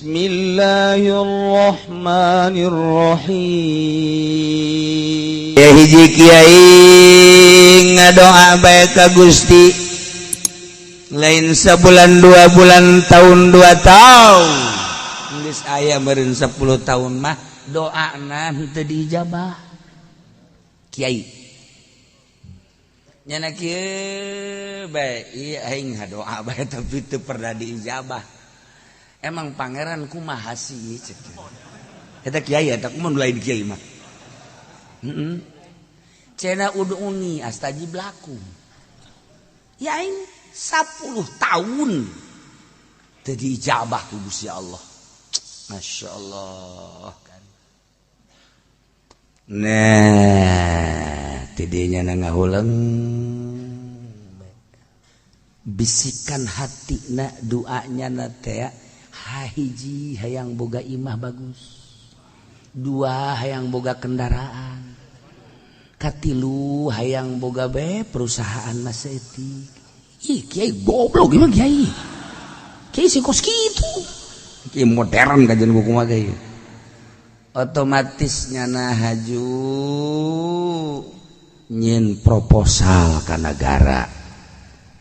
Bismillahirrahmanirrahim. Ya hiji kiai ngadoa bae ka Gusti, lain sebulan 2 bulan tahun 2 tahun, geus aya meureun 10 tahun mah doana henteu diijabah. Kiai nyana kieu bae, ieu aing ngadoa bae tapi teu pernah diijabah. Emang pangeran kumaha sih cek eta kiai, eta kumaha lain kiai mah. Heeh. Cenah ud'uni astajib lakum. Ya aing 10 tahun teu diijabah ku Gusti Allah. Masya Allah. Nah, tidinya ngahuleng bisikan hati na doanya na teh, hiji hayang boga imah bagus, 2 hayang boga kendaraan, katilu hayang boga be perusahaan masa etik. Ih kiai goblok gimana kiai, kiai sih kos kitu, kiai modern kajian buku mah kiai. Otomatis nyana haju nyin proposal ka negara.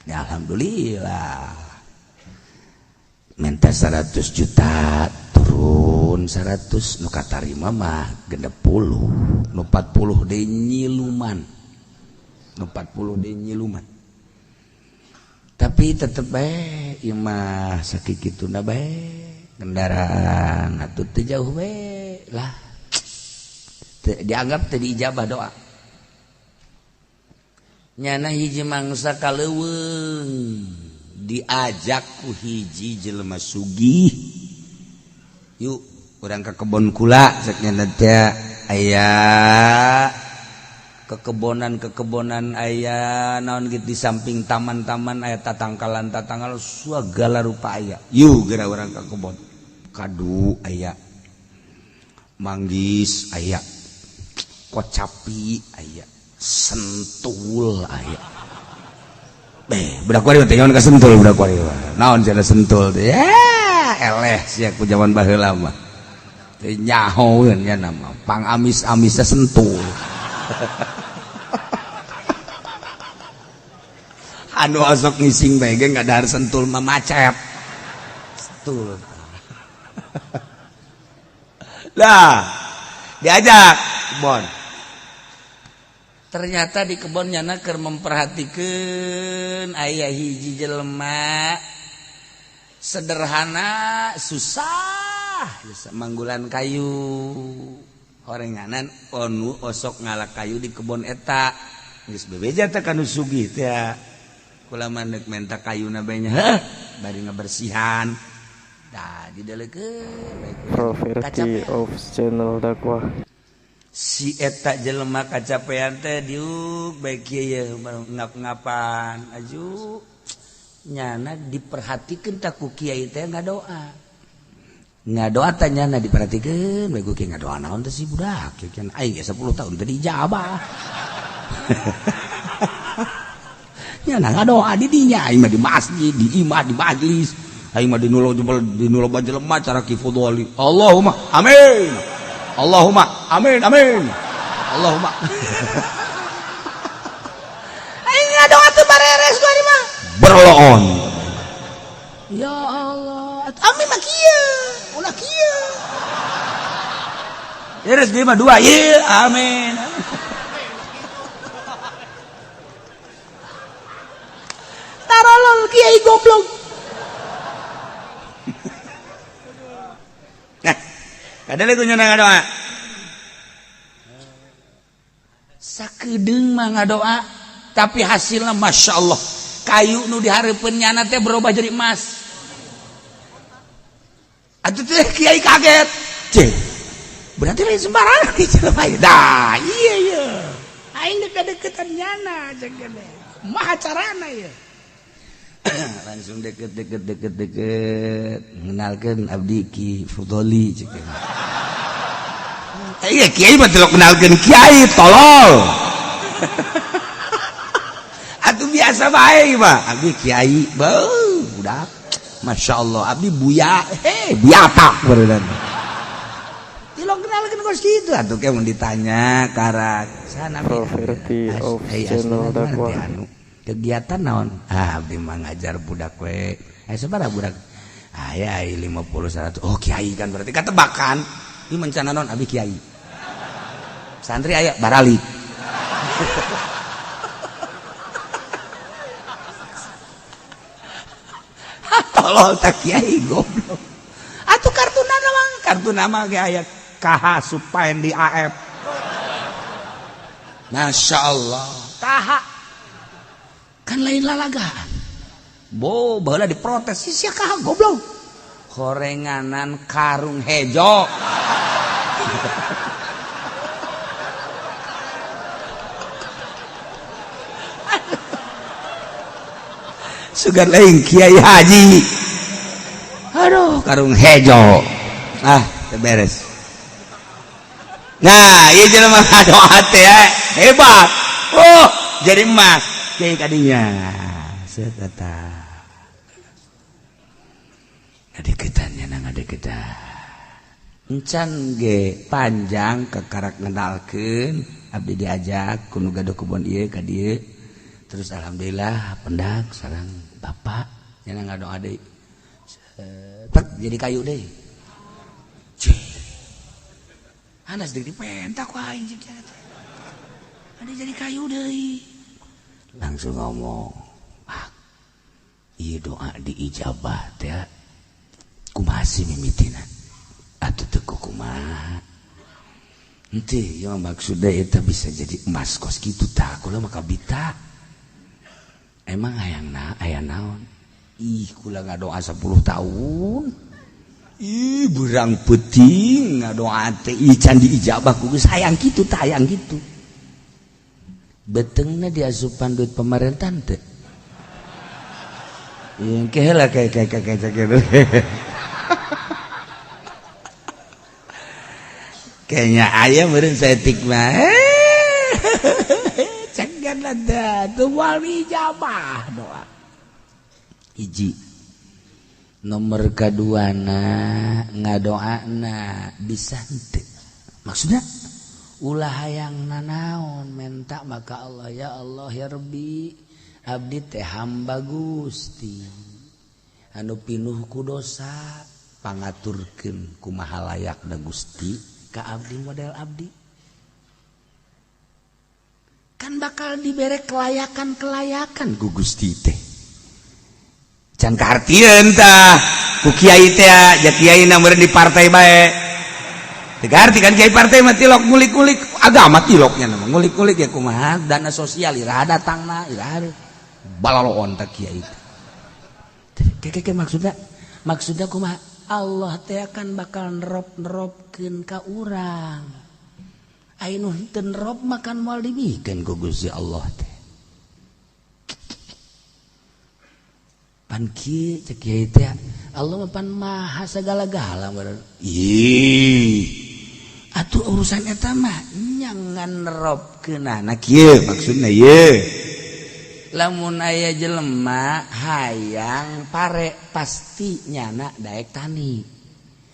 Ya alhamdulillah minta 100 juta turun 100, nu katarima mah 60, nu 40 deui nyiluman, nu 40 deui nyiluman. Tapi tetep bae ieu mah sakikituna bae kendaraan atuh teu jauh bae lah, dianggap teu diijabah doa. Nyana hiji mangsa ka leuweung diajak ku hiji jelema sugih, yuk urang ka kebon kula cek nyana teh, aya kekebonan-kekebonan, aya naon gitu di samping taman-taman, aya tatangkalan-tatangkalan segala rupa aya. Yuk geura urang ka kebon kadu, aya manggis, aya kocapi, aya sentul, aya. Budak kuari teh nyaon ka sentul, budak kuari naon cenah sentul teh, ya eleh sia ku jaman baheula mah teu nyahoeun nya nama pang amis-amisna sentul. Anu osok ngising bae ge ngadahar sentul mah macet sentul. Lah diajak kebon, ternyata di kebon nyana keur memperhatikan aya hiji jelema sederhana susah manggulan kayu, horenganan onu osok ngalak kayu di kebon eta geus bebeja teh kanu sugih teh, kula mah deuk menta kayuna bae nya, heuh bari ngabersihan da didelekeun. Property of channel dakwah. Si eta jelema kacapean teh diuk bae kieu ngap-ngapan aju nyana diperhatikeun tak ku kiai teh ngadoa. Ngadoa teh nyana diperhatikeun bae ku kiai ngadoa naon teh si budak kieu aing ge 10 tahun teh diijabah. Nyana ngadoa di dinya aing mah di masjid, di imah, di majlis. Aing mah dinulo dinulo jelema cara Ki Fudholi. Allahumma amin. Allahumma amin amin. Allahumma. Aing ngadoa teu bareres ku mah. Berloon. Ya Allah, amin mah kieu, ulah kieu. Beres deui mah dua, ieu amin. Tarolol kiai goblok. Nah, kadang ku nyana ngadoa. Sakedeung mah ngadoa, tapi hasilnya masya Allah, kayu nu dihareupeun nyana teh berubah jadi emas. Atuh teh kiai kaget. Cih, berarti lain sembarangan ki jelema ieu. Dah, iya iya. Aing deket-deketan nyana cek gede. Maha carana ieu. Langsung deket deket deket deket, mengenalkan abdi Ki Fudholi cek. Iya kiai mah teu kenalkeun kiai tolol. Atuh biasa bae mah abdi kiai beuh budak. Masya Allah, abdi buya, heh, biata beneran. Tilok kenalkeun kos kitu atuh ke mun ditanya karak. Sana Property of channel dakwah. Anu kegiatan naon? Ah, abdi mah ngajar budak we. Eh, sabaraha budak? Aya 50 100. Oh, kiai kan berarti katebakan. Ieu mencana naon abdi kiai. Santri aya baralik. Tolol tak kiai goblok. Atuh kartu nama, kartu nama ge aya KH Supaendi AF. Masya Allah. KH kan lain lalagaan. Bo baheula diprotes si sia KH goblok. Horenganan karung hejo. Sugan lain kiai haji. Aduh, karung hejo. Ah, beres. Nah, ieu jelema ngadoa teh hebat. Oh, jadi emas. Kiai kadinya. Set eta. Ngadeukeutan nya ngadeuketan. Encan ge panjang kakarak ngenalkeun, abdi diajak ku nu gaduh kebon ieu ka dieu. Terus alhamdulillah pendak sareng bapak nya ngadoa deui. Tek jadi kayu deui. Cih. Anas deui dipentak ku aing cik teh. Ada jadi kayu deui. Langsung ngomong, "Ah, ieu doa diijabah teh. Kumaha sih mimitina?" Atuh teu kumaha. Henteu, ieu mah maksudna eta bisa jadi emas kos kitu tah, kula mah kabita. Emang hayang na aya naon? Ih, kula ngadoa 10 tahun. Ih, berang peuting ngadoa teh ih can diijabah ku geus hayang kitu tah, hayang kitu. Beteungna diasupan duit pemerintahan teh. Ieu engke heula kayak kayak kayaknya aya meureun saeutik mah. Cegan ada tuh wali jabah doa. Hiji. Nomor kaduana ngadoana bisa henteu. Maksudnya ulah hayang nanaon menta maka Allah ya Allah ya Rabbi abdi teh hamba Gusti anu pinuh ku dosa pangaturkeun kumaha layakna Gusti ka abdi model abdi. Kan bakal dibere kelayakan-kelayakan ku Gusti teh. Can kahartieun tah ku kiai teh ja kiai na meureun di partai bae. Teu kaharti kan kiai partai mah tilok ngulik-ngulik agama tiloknya mah ngulik-ngulik ya kumaha dana sosial iraha datangna iraha balaloon tah kiai teh. Keke maksudna kumaha Allah teh akan bakal nerop-neropkeun ka urang. Anu henteu nerop makan moal dibikeun ku Gusti Allah teh. Pan kieu cek kiai teh Allah mah pan maha segala-gala meureun. Ih. Atuh urusan eta mah nya ngan neropkeunana kieu maksudna ieu. Lamun aya jelema hayang pare pasti nyana daek tani.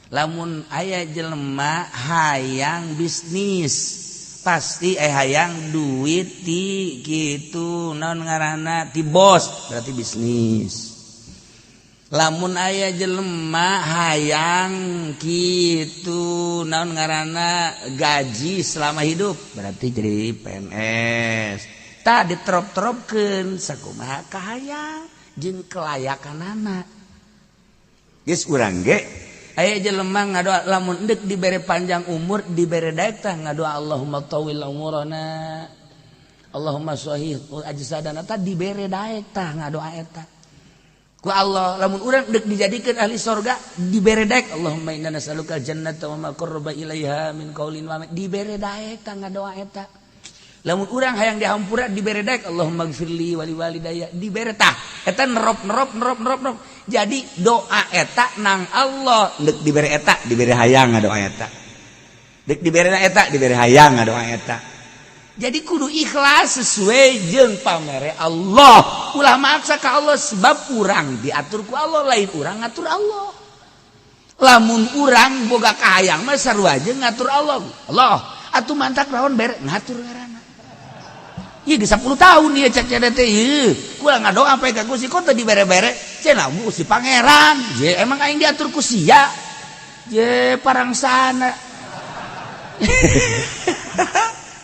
Lamun aya jelema hayang bisnis pasti hayang duit ti kitu naon ngaranna ti bos berarti bisnis. Lamun aya jelema hayang kitu naon ngaranna gaji selama hidup berarti jadi PNS. Tah diterop-teropkeun sakumaha kahayang jeung kelayakanana. Geus urang ge aya jelema ngadoa lamun endek dibere panjang umur dibere daek tah ngadoa Allahumma tawil umurana Allahumma sahih ajsadana tah dibere daek tah ngadoa eta ku Allah. Lamun urang endek dijadikeun ahli sorga dibere daek Allahumma inna nas'aluka jannata wa ma qarraba ilaiha min qaulin wa dibere daek tah ngadoa eta. Lamun urang hayang dihampura dibere daek Allahumma gfirli wali walidayya dibere tah eta nerop nerop nerop nerop nerop. Jadi doa eta nang Allah deuk dibere eta dibere hayang ngadoa eta, deuk dibere eta dibere hayang ngadoa eta, Jadi kudu ikhlas sesuai jeung pamere Allah. Ulah maksa ka Allah sebab urang diatur ku Allah, lain urang ngatur Allah. Lamun urang boga kahayang mah sarua jeung ngatur Allah. Allah atuh mantak naon bere ngatur ngaranna. Ieu geus 10 tahun ieu cek cenah teh ieu. Kula ngadoa sampai ka Gusti kok teu dibere-bere. Cenah Gusti Pangeran. Je emang aing diatur ku sia. Je parangsana.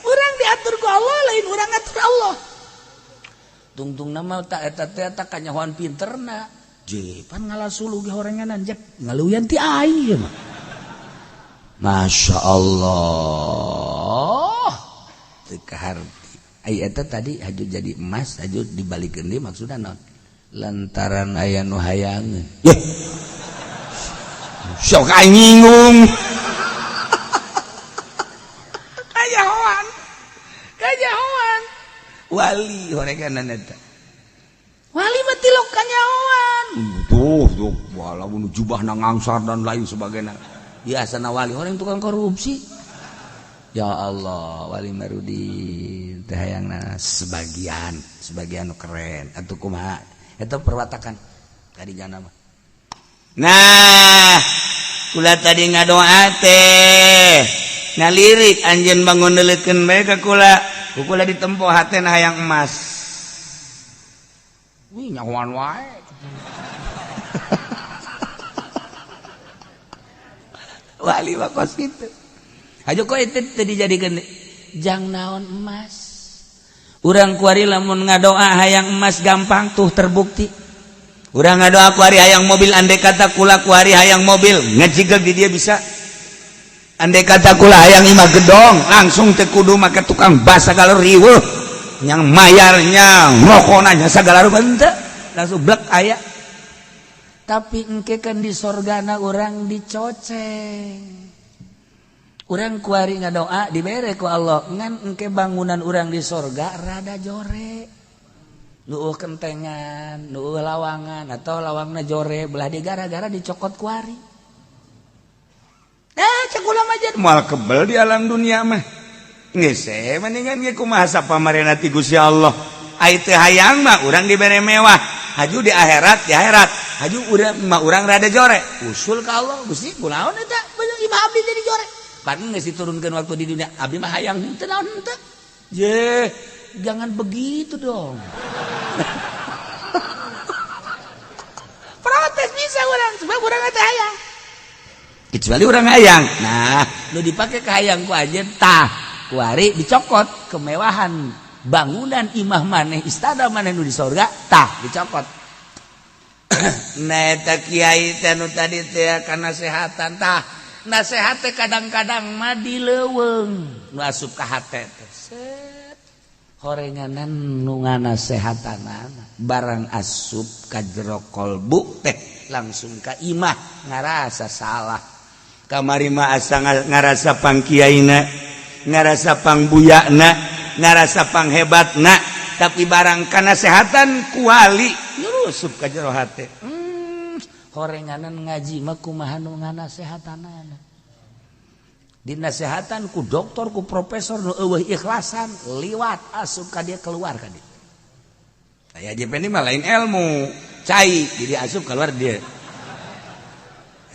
Urang diatur ku Allah, lain urang ngatur Allah. Tungtung nama tak eta teh tak kanyahoan pinterna. Je pan ngalasulu ge horenganan jep ngaluyan ti aing ieu mah. Masya Allah. Teu kaharti. Ai eta tadi haju jadi emas, haju dibalikeun deui maksudna naon? Lantaran aya nu hayangeun. Yeh. Sok aing nyinggung. Kajahoan. Kajahoan. Wali horenganan eta. Wali mah tilok kanyahoan. Tuh, tuh, walaupun jubahna ngangsar dan lain sebagainya. Biasana wali orang tukang korupsi. Ya Allah, wali Marudin teh hayangna sebagian, sebagian nu keren atuh kumaha? Eta perwatakan tadi jana mah. Nah, kula tadi ngadoa teh. Ngalirik anjeun bangun neuleukeun bae ka kula. Ku kula ditempo hatena hayang emas. Wih, nyahoan wae. Wali mah kos kitu. Hajo kok itu teu dijadikeun jang naon emas. Urang kuari lamun ngadoa hayang emas gampang tuh terbukti. Urang ngadoa kuari hayang mobil, andai kata kula kuari hayang mobil ngejigeg di dia bisa. Andai kata kula hayang imah gedong langsung teu kudu make tukang basa segala riweuh yang mayarnya rokona nya segala rupa henteu langsung blek aya. Tapi engke kan di sorgana urang dicoceng. Urang kuari ngadoa dibere ku Allah ngan engke bangunan urang di sorga rada jore. Nuuh kentengan, nuuh lawangan atau lawangna jore belah di gara-gara dicokot kuari. Cek kula mah jadi moal kebel di alam dunia mah. Geus mendingan ge kumaha sapamarena ti Gusti Allah. Ai teu hayang mah urang dibere mewah. Haju di akhirat, di akhirat. Haju urang mah urang rada jore. Usul ka Allah, Gusti kunaon eta? Imah abdi jadi jore. Pan geus diturunkeun waktu di dunia, abdi mah hayang henteu naon henteu. Je, jangan begitu dong. Protes bisa urang, sebab urang teh hayang. Kecuali urang hayang. Nah, nu dipake ka hayang ku anjeun tah, kuari dicokot kemewahan bangunan imah maneh, istana maneh nu di sorga tah dicokot. Nah, eta kiai teh nu tadi teh kana sehatan tah. Nasehat teh kadang-kadang mah di leuweung nu asup ka hate teh. Set. Horenganan nu nganasehatanana barang asup ka jero kolbu teh langsung ka imah ngarasa salah. Kamari mah asa ngarasa pangkiaina, ngarasa pangbuyana, ngarasa panghebatna, tapi barang kanasehatan ku wali nyurusup ka jero hate. Horenganan ngaji mah kumaha nu nganasehatanana. Dinasehatan ku doktor ku profesor nu eueuh ikhlasan liwat asup ka dia keluar ka dia. Aya JP ini mah lain ilmu, cai jadi asup keluar dia.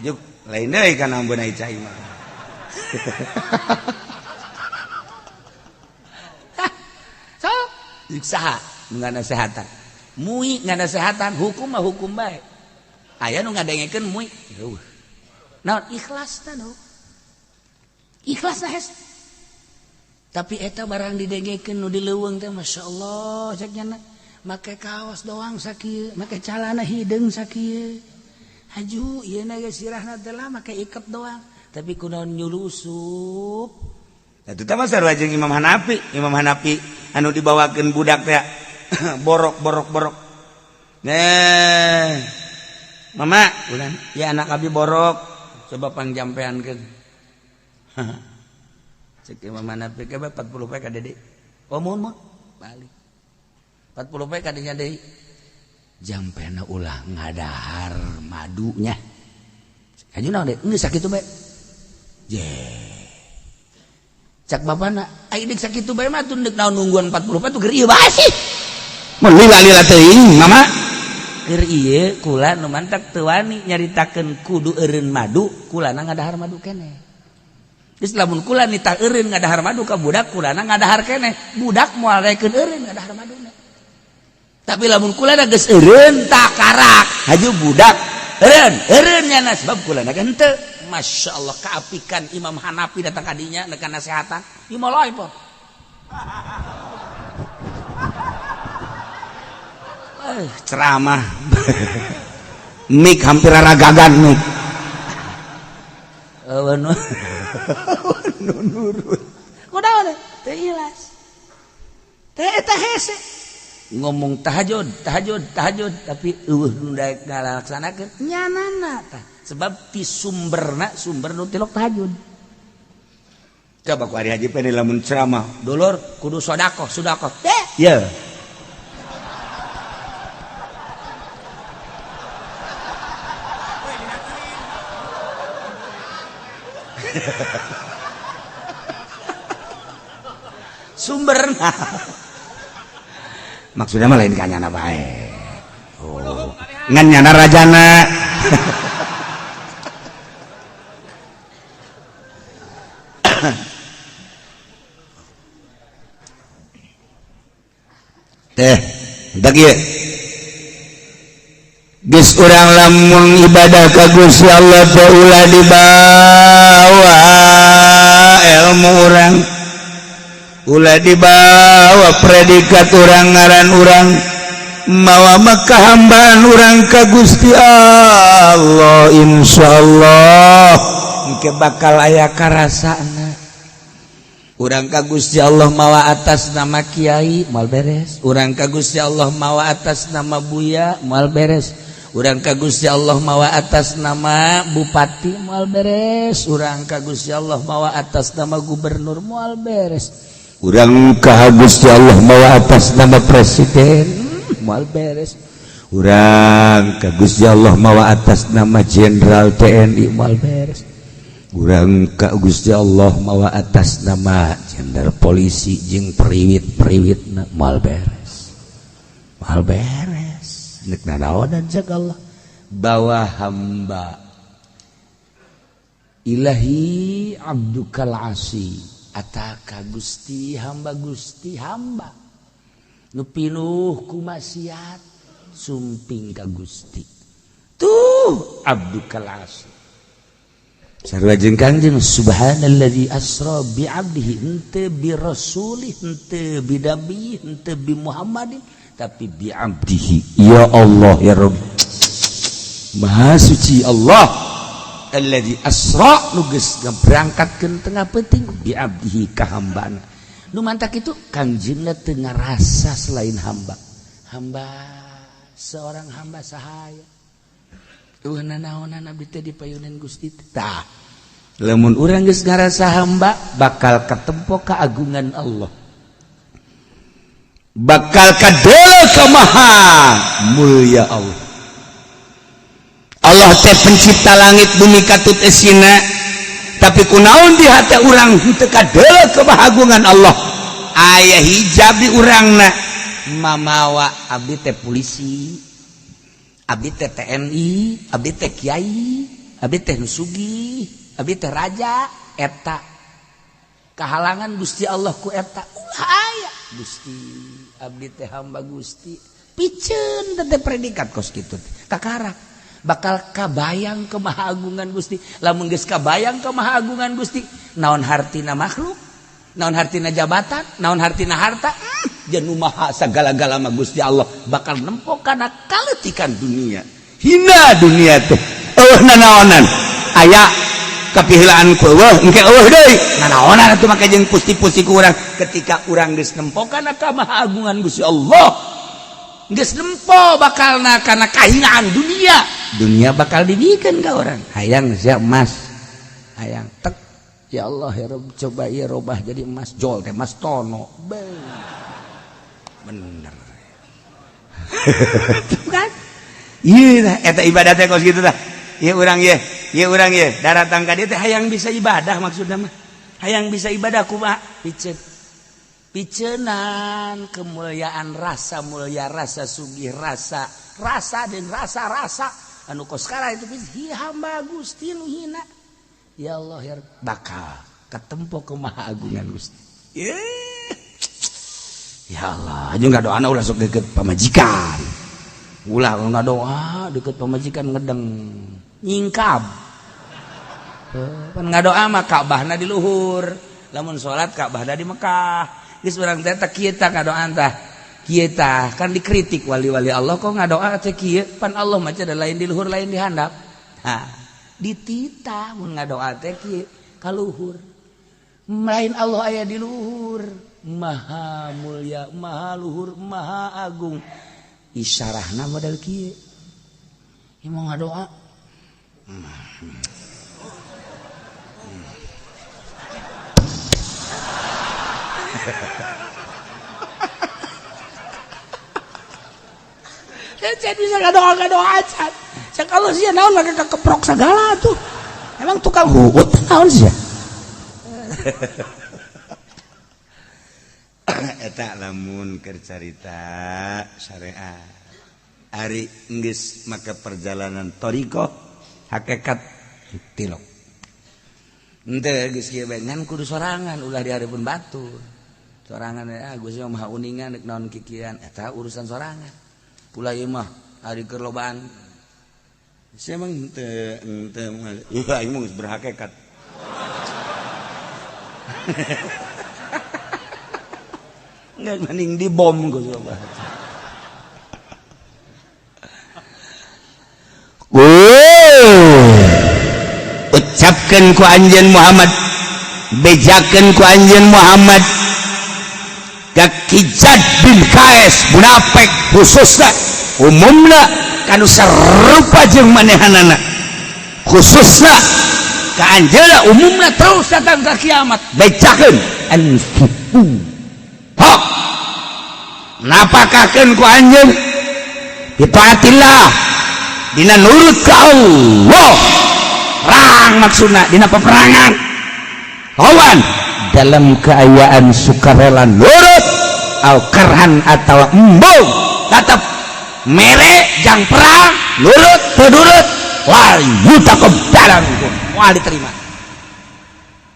Ajuk lain deui kana ambeun cai mah. So, saha nu nganasehatan? Mui nganasehatan hukum mah hukum bae. Aya nu ngadengekeun mui. Eueuh. Naon ikhlasna nu? Ikhlasna hes. Tapi eta barang didengekeun nu di leuweung teh masyaallah cek nya make kaos doang sakieu, make calana hideung sakieu. Haju ieu na ge sirahna teh lah make iket doang, tapi kunaon nyulusup. Eta teh mah sarua jeung Imam Hanafi, Imam Hanafi anu dibawakeun budak teh borok borok borok. Nah, mama, ulah ya anak abi borok, coba pangjampeankeun. Cek Imam Hanafi ke 40 poe ka dede. Oh mun mun balik. 40 poe ka dinya deui. Jampena ulah ngadahar madunya. Haju naon deui? Geus sakitu bae. Je. Cak bapana, ai deuk sakitu bae mah teu deuk naon nungguan 44 tuh keur ieu bae sih. Mun lila-lila teuing mama. Keur ieu kula nu mantak teu wani nyaritakeun kudu eureun madu, kulana ngadahar madu keneh. Geus lamun kula nitah eureun ngadahar madu ka budak, kulana ngadahar keneh. Budak moal daekeun eureun ngadahar maduna. Tapi lamun kulana geus eureun takarak, haju budak eureun, eureun nyana sebab kulana henteu. Masya Allah keapikan Imam Hanafi datang kadinya nekan nasehatan imoloi po. Ceramah mik hampir ragagan mik nurut kunaon teu ikhlas teh eta hese ngomong tahajud tahajud tahajud tapi eueuh nu daek ngalaksanakeun nyanana tah sebab ti sumberna sumber nu tilok tahajud. Coba ku ari haji pene lamun ceramah dulur kudu sedekah sedekah teh ye sumberna maksudnya mah lain kanyana bae. Oh ngan nyana rajana. Teh entak ieu geus urang lamun ibadah ka Gusti Allah teh ulah dibawa ilmu urang, ulah dibawa predikat urang ngaran urang, mawa makahambaan urang ka Gusti Allah. Insyaallah engke bakal aya karasana. Urang ka Gusti Allah mawa atas nama kiai moal beres, urang ka Gusti Allah mawa atas nama buya moal beres, urang ka Gusti Allah mawa atas nama bupati moal beres, urang ka Gusti Allah mawa atas nama gubernur moal beres, urang ka Gusti Allah mawa atas nama presiden moal beres, urang ka Gusti Allah mawa atas nama jenderal TNI moal beres, urang ka Gusti Allah mawa atas nama jenderal polisi jeung periwit-periwitna moal beres, moal beres. Nek nanaonan cek Allah bawa hamba ilahi abdukal asi ataka Gusti hamba Gusti hamba nu pinuh ku maksiat sumping ka Gusti tuh abdukal asi. Sarua jeung Kangjeng subhanalladzi asra bi abdihi henteu bi rasulih henteu bi nabi henteu bi Muhammadin tapi bi abdihi. Ya Allah ya Rabb maha suci Allah alladzi asra nu geus ngaberangkatkeun tengah peuting bi abdihi ka hambana. Nu mantak itu Kangjengna teu ngarasa selain hamba. Hamba seorang hamba sahaya. Eueuh nanaonan abdi teh dipayunan Gusti tah. Lamun urang geus ngarasa hamba bakal katempo keagungan Allah. Bakal kadele ka maha mulia Allah. Allah teh pencipta langit bumi katut esina, tapi kunaon di hati urang henteu kadele kemahagungan Allah. Aya hijab di urangna mamawa abdi teh polisi, abdi teh TNI, abdi teh kiai, abdi teh nu sugih, abdi teh raja. Eta kahalangan Gusti Allah ku eta ulah aya Gusti abdi teh hamba Gusti piceun teh predikat kos kitu kakarak bakal kabayang kemahagungan Gusti. Lamun geus kabayang kemahagungan Gusti, naon hartina makhluk, naon hartina jabatan, naon hartina harta, jeung nu maha sagala-gala mah Gusti Allah bakal nempo kana kaletikan dunia. Hina dunia teh eueuh nanaonan aya kapihelaan ku eueuh engke eueuh deui nanaonan atuh make jeung pusti-pusti ku urang. Ketika urang geus nempo kana kamahagungan Gusti Allah, geus nempo bakalna kana kahinaan dunia, dunia bakal dibikeun ka urang. Hayang sia emas, hayang tek ya Allah ya Rabb coba ieu robah jadi emas jol teh emas tono. Bener. Tuh kan? Ieu tah eta ibadah teh kos kitu tah. Ieu urang ieu, ieu urang ieu daratang ka dieu teh hayang bisa ibadah maksudna mah. Hayang bisa ibadah kumaha? Piceun. Piceunan kemuliaan rasa mulia, rasa sugih, rasa rasa dan rasa rasa anu kos sekarang itu hi hamba Gusti nu hina. Ya Allah ya bakal ketempo kemahagungan Gusti. Ya Allah, aja nggak doa ulah sok deket pamajikan. Ulah nggak doa deket pamajikan ngedeng nyingkab. Pan ngadoa mah Ka'bahna di luhur. Lamun salat Ka'bahna di Mekah. Geus urang teh teh kieu tah ngadoa tah. Kieu tah kan dikritik wali-wali Allah kok ngadoa teh kieu, pan Allah mah cenah lain di luhur lain di handap. Ha, dititah mun ngadoa teh kieu ka luhur. Lain Allah aya di luhur, maha mulia, maha luhur, maha agung. Isyarahna model kieu. Ieu mau ngadoa. Saya bisa ngadoa-ngadoa acan. Cek Allah sih naon make kekeprok segala tuh. Emang tukang huut naon sih ya? Eta lamun keur carita syariat. Ari geus make perjalanan thariqah hakikat tilok. Henteu geus kieu bae ngan kudu sorangan ulah di hareupeun batur. Sorangan ya Gusti mah maha uningan deuk naon kikian eta urusan sorangan. Ulah ieu mah ari keur lobaan. Sia emang henteu henteu ieu aing mah geus berhakikat. Nggak mending dibom gue coba. Ucapkan ku anjeun Muhammad, bejakeun ku anjeun Muhammad ka Kijad bin Qais munafik khususna umumna kanu sarupa jeung manehanana khususna ka anjeunna umumna terus datang ka kiamat bejakeun anfiqu hok napakakeun ku anjeun bitaatillah dina nurut ka Allah perang maksudna dina peperangan lawan dalam keayaan sukarela nurut au karhan atau embung tetap mere jang perang nurut teu nurut wal yutaqabbalu minkum moal diterima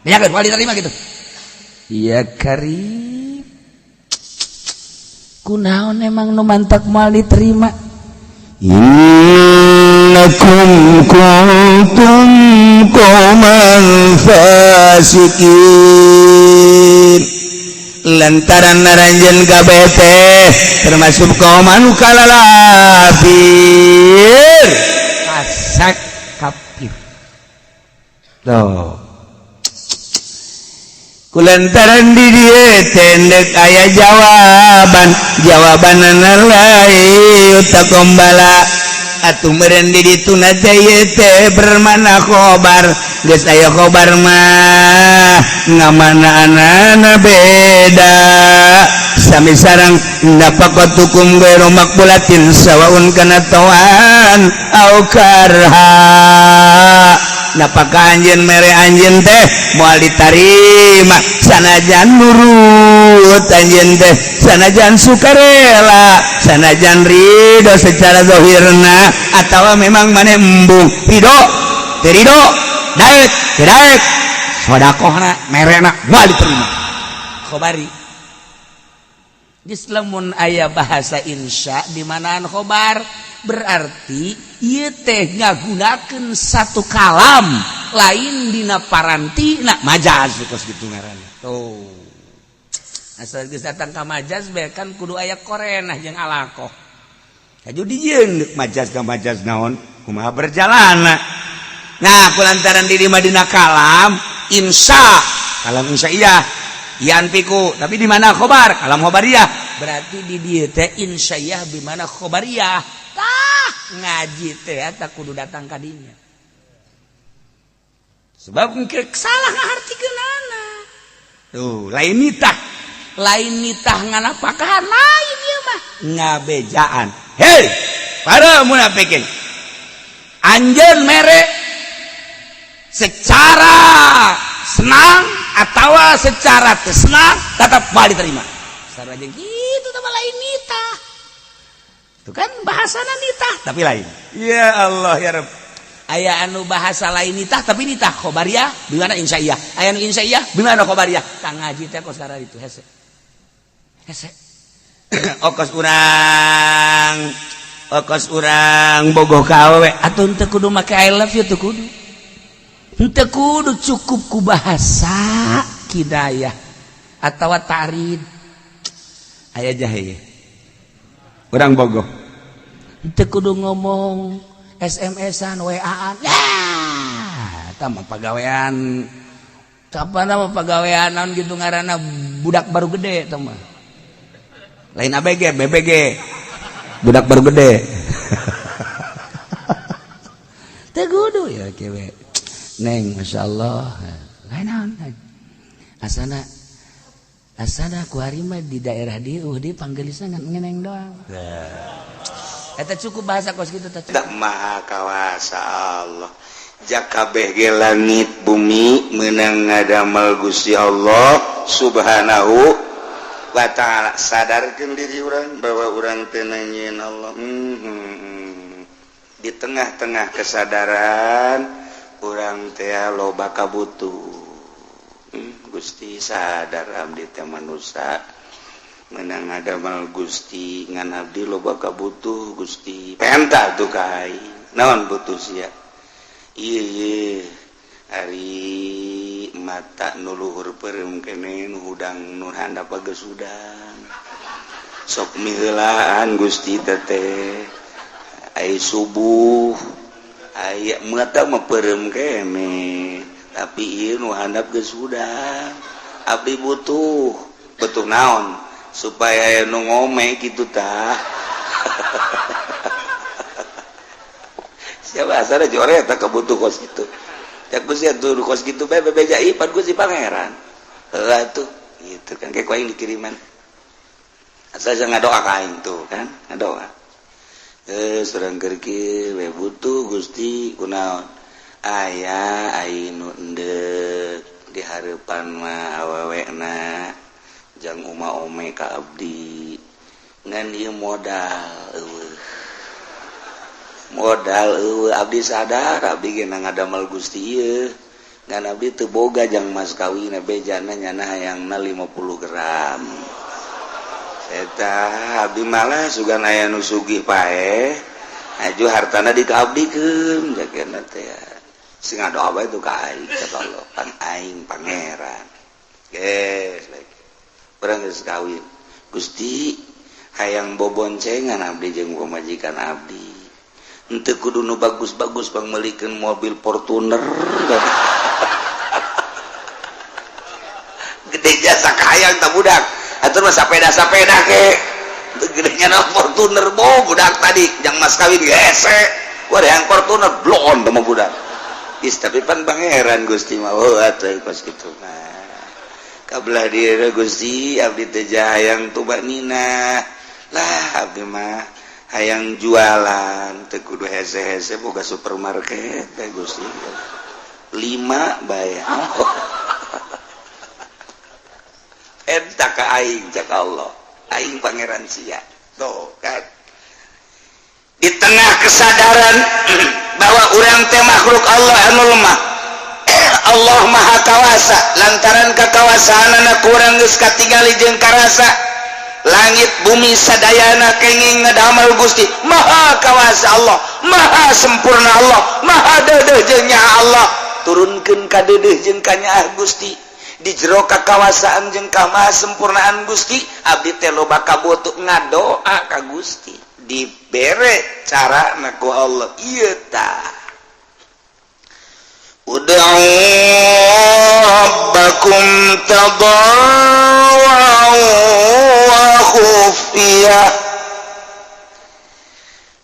ya kan moal diterima gitu ya karib kunaon emang nu mantak moal diterima. Innakum kuntum qauman fasikin lantaran naranjeun kabeh teh termasuk kaum anu kalalafir fasik kafir. Tuh kulantaran di dieu teh endek aya jawaban jawabanana lain takombala atuh meureun di dituna teh ieu teh bermana khobar geus aya khobar mah ngamanaanana beda sami sareng nafaqatukum ghairu maqbulatin sawaun kana tawan au karha napakah anjeun mere anjeun teh moal ditarima sanajan nurut anjeun teh sanajan sukarela sanajan ridho secara zahirna atawa memang maneh embung ridho teu ridho daek teu daek sodakohna merena moal diterima khobari. Geus lamun aya bahasa insya di manaan khobar berarti ieu teh ngagunakeun satu kalam lain dina parantina majaz kos kitu ngaranna. Tuh. Asal geus datang ka majaz bae kan kudu aya korenah jeung alaqah. Haju dijieun deuk majaz ka majaz naon kumaha berjalanna. Nah, kulantaran di dina kalam insya, kalam insyaiyah yanpiku, tapi di mana khobar? Kalam khobariyah. Berarti di dieu teh insya'iyah di mana khobariyah. Tah ngaji teh eta kudu datang ka dinya. Sebab engke salah ngahartikeunana. Tuh, lain nitah. Lain nitah nganapakahan lain ieu mah ngabejaan. Hei, para munafikin. Anjeun mere secara senang atawa secara senang tetap moal diterima. Secara aja gitu tambah lain nitah. Itu kan bahasana nitah tapi lain. Ya Allah ya Rabb. Aya anu bahasa lain nitah tapi nitah khobariyah bimana insya'iyah. Aya anu insya'iyah bimana khobariyah. Kang ngaji teh kos itu hese. Hese. Okos urang bogoh ka awewe atuh teu kudu make "I love you", teu kudu. Teu kudu, cukup ku bahasa kinayah atawa tarid. Aya jahe urang bogoh teu kudu ngomong SMS-an, WA-an. Ya, eta mah pagawean apa nama pagawean naon gitu ngaranna, budak baru gede eta mah. Lain ABG, BBG. Budak baru gede. Teu kudu ya kewe. Neng, Masya Allah. Lain naon. Asana asana ku ari mah di daerah dieu di panggelisna ngan ngeneng doang. Eta cukup bahasa kos kitu teh. Tak maha kawasa Allah. Jakabeh ge langit bumi menang ngadamel Gusti Allah Subhanahu wa ta'ala. Sadarkeun diri urang bahwa urang teh nyieun Allah. Di tengah-tengah kesadaran urang teh loba kabutuh. Gusti, sadar abdi teh manusia menang ngadamel Gusti, ngan abdi loba kabutuh, Gusti. Penta tuh ka aing. Naon butuh sia? Iya, ari mata nu luhur peureum kene, nu hudang nu handap geus hudang, sok miheulaan Gusti teteh. Ai subuh aya mata mah peureum kene, tapi ieu nu handap geus hudang. Abdi butuh butuh naon supaya nu ngome gitu tah. Siapa asal jore tak kebutuh kos gitu ya Gusti tuh kos gitu bae bebeja ipan Gusti Pangeran. Heula tuh gitu kan, kayak aing dikiriman asal jangan ngadoa ka aing tuh kan, ngadoa surang keur we butuh Gusti kunaon aya aing nu endek di hareupan mah awewena jang uma ome ka abdi, ngan ieu modal eueuh, modal eueuh. Abdi sadar abdi ge ngadamel Gusti ieu, ngan abdi teu boga jang mas kawin. Bejana nyana hayangna 50 gram eta. Abdi malah sugan aya nu sugih paeh aju hartana dikaabdikeun jagana teh. Sing ngadoa bae tuh ka aing, cek Allah, pan aing pangeran. Geus lagi urang geus kawin, Gusti, hayang boboncengan abdi jeung pamajikan abdi. Henteu kudu nu bagus-bagus, pangmeulikeun mobil Fortuner gede jasa kahayang tak budak atuh mah, sapeda-sapeda ke gedenya na Fortuner bo budak tadi jang mas kawin hese. Wah, yang Fortuner blon sama budak. Is, tapi pan pangeran Gusti mah. Oh, atuh kos kitu mah kabelah diri Gusti. Abdi teh hayang tumakninah lah, abdi mah hayang jualan teu kudu hese-hese, boga supermarket teh Gusti, lima bae. Eta ka aing cek Allah, aing pangeran sia. Tuh kan, di tengah kesadaran bahwa urang teh makhluk Allah anu lemah, Allah Maha Kawasa. Lantaran kekawasaan anak kurang geus katingali jeung karasa, langit bumi sadayana kenging ngadamel Gusti. Maha Kawasa Allah, Maha sempurna Allah, Maha deudeuh jeung nyaah Allah. Turunkeun ka deudeuh jeung kanyaah Gusti. Di jero kakawasaan jeung kamaha sempurnaan Gusti, abdi teh loba kabutuh, ngadoa ka Gusti, dibere cara ku Allah ieu tah. Ud'u rabbakum tadarruan wa khufiyah.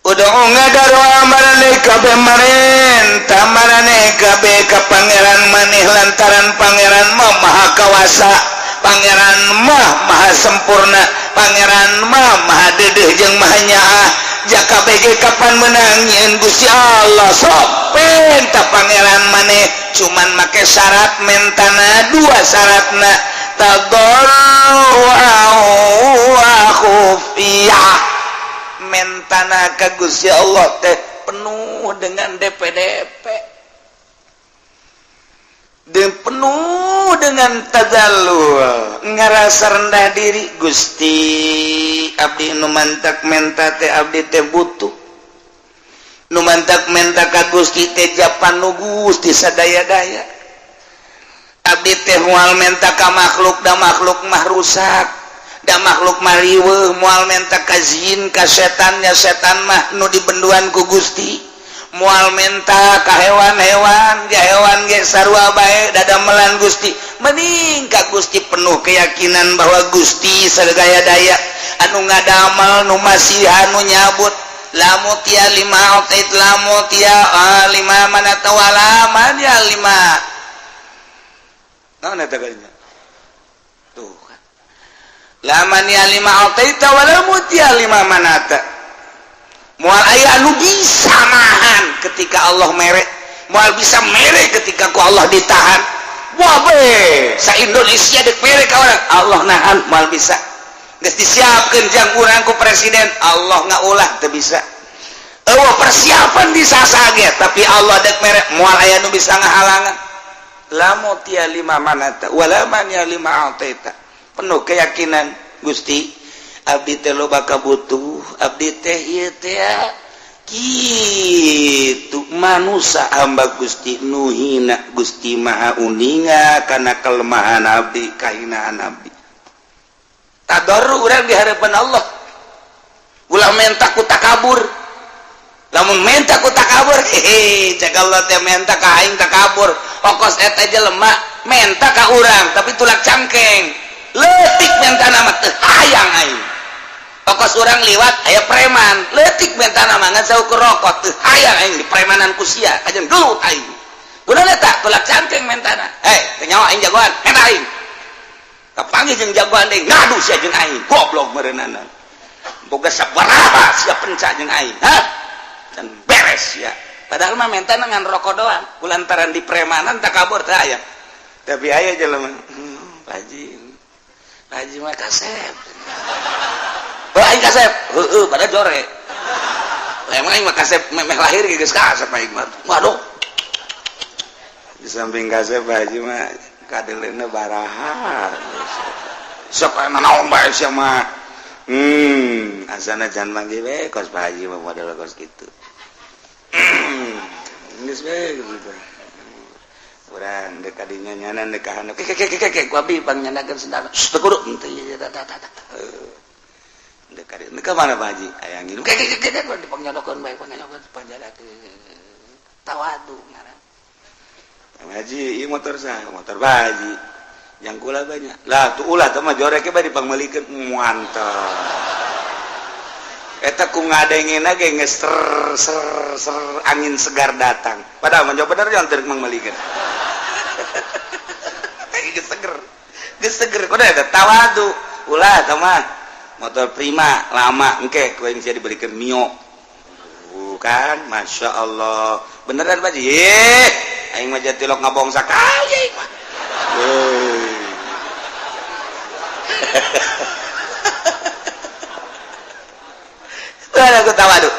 Ud'u ngadaroa maraneh kabeh, marenta maraneh kabeh ka pangeran maneh, lantaran pangeran mah maha kawasa. Pangeran mah maha sempurna, Pangeran mah maha dedeh jeung maha nyaah. Jaka BG kapan menang nyieun Gusti Allah? Sok penta Pangeran maneh, cuman make syarat, mentana dua syaratna, tadarru'a wa khufiyah. Mentana ka Gusti Allah teh penuh dengan DPDP dan penuh dengan tadallul, ngerasa rendah diri. Gusti, abdi nu mantak menta teh abdi teh butuh, nu mantak menta ka Gusti teh japan nu Gusti sadaya-daya. Abdi teh moal menta ka makhluk, da makhluk mah rusak, da makhluk mah riweuh. Moal menta ka jin, ka setannya, setan mah nu dibenduan ku Gusti. Moal menta ka hewan-hewan, ya hewan ge sarua bae dadamelan Gusti. Mending ka Gusti, penuh keyakinan bahwa Gusti sagaya daya, anu ngadamel, nu masih anu nyabut. La mu'tiya lima a'tait, la mu'tiya lima mana'ta wala mani'a lima. Naon eta kalinya tuh kan? La mani'a lima a'taita wala mu'tiya lima mana'ta. Moal aya anu bisa nahan ketika Allah mere, moal bisa mere ketika ku Allah ditahan. Wah be, sa Indonesia dek mere ka urang, Allah nahan, moal bisa. Geus disiapkeun jang urang ku presiden, Allah ngaulah, teu bisa. Eueuh persiapan di sasage, tapi Allah dek mere, moal aya nu bisa ngahalangan. La mu'tiya lima mana'ta wala mani'a lima a'taita. Penuh keyakinan, Gusti, abdi teh loba kabutuh, abdi teh ieu teh kitu manusia, hamba Gusti nu hina. Gusti Maha uninga kana kelemahan abdi, kahinaan abdi. Tadarru urang di hadapan Allah, ulah menta ku takabur. Lamun menta ku takabur, hehe, cek Allah teh, menta ka aing takabur, okos eta jelema menta ka urang tapi tulak cangkeng, leutik menta nama, teu hayang aing. Okos urang liwat aya preman, leutik menta nama ngan saukur rokok, teu hayang aing di premanan ku sia, kajen gelut aing. Kunaon eta? Tulak cangkeng mentana. Eh, teu nyawa aing jagoan, menta aing. Kapanggih jeung jagoan deui, ngadu sia jeung aing, goblok meureunana. Boga sabaraha sia penca jeung aing, hah? Dan beres ya. Padahal mah menta ngan rokok doang, kulantaran di premanan takabur teh aya. Tapi aya jelema, Pak Haji, Pak Haji mah kasep. Oh, aing kasep, heeh, pada jore. Lah emang aing mah kasep memeh lahir geus kasep aing mah. Waduh. Di samping kasep, Pak Haji mah kadeleuna baraha. Sok aya naon bae sia mah. Asana jangan manggil we kos Pak Haji mah, model kos kitu. Geus we gitu. Urang dek kadinya nyanan dek ka handap. Ke ke ke ke ku abdi pangnyandakeun sendal. Teu kudu henteu ieu tah tah tah. Dek kadinya ka mana Pak Haji? Aya nginum. Ke ke ke ke dipangnyodokeun bae, pangnyodokeun panjadakeun. Tawadu ngaran. Pak Haji, ieu motor saha? Motor Pak Haji. Yang kula banyak. Lah tuh ulah teh mah jorek bae dipangmeulikeun, mantap. Eta ku ngadengena ge geus ser ser ser, angin segar datang. Padahal mah bener yang teu mangmeulikeun. Geus seger. Geus seger kudu eta tawadu. Ulah teh mah motor Prima lama, engke ku aing sia dibelikeun Mio. Bukan, Masya Allah. Beneran Pak Haji? Eh, aing mah jatilok ngabong sakali aing mah. Heuh. Aku tawadu.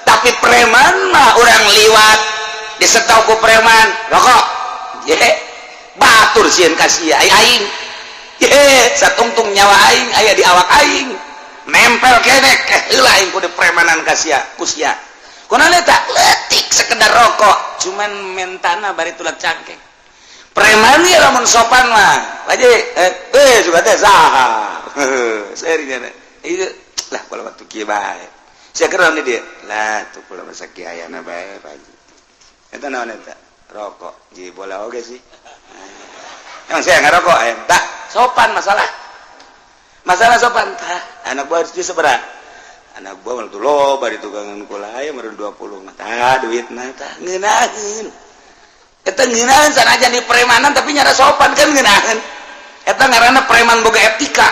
Tapi preman mah orang liwat disetau ku preman rokok. Ye, batur sieun ka sia aing. Ye, satungtung nyawa aing aya di awak aing. Nempel kene eh heula aing kudu premanan ka sia, ku sia. Kunaon eta? Leutik sekedar rokok, cuman mentana bari tulak cangkeng. Preman ya lamun sopan mah. Pak Haji, eh juga teh saha. Serinya. Ieu lah kalau waktu kieu bae. Sia keur naon dia? Lah tuh kula masa kieu ayana bae, Pak Haji. Eta naon eta? Rokok. Ji bola oge sih. Emang saya ngerokok ayam? Tak sopan masalah. Masalah sopan. Tah, anak buah harus seberapa? Anak buah malah tuh loba di tukangan kula aya meureun 20 mah. Tah duitna tah ngeunaheun. Eta ngeunaheun sanajan di premanan tapi nyara sopan kan ngeunaheun. Eta ngaranna preman boga etika.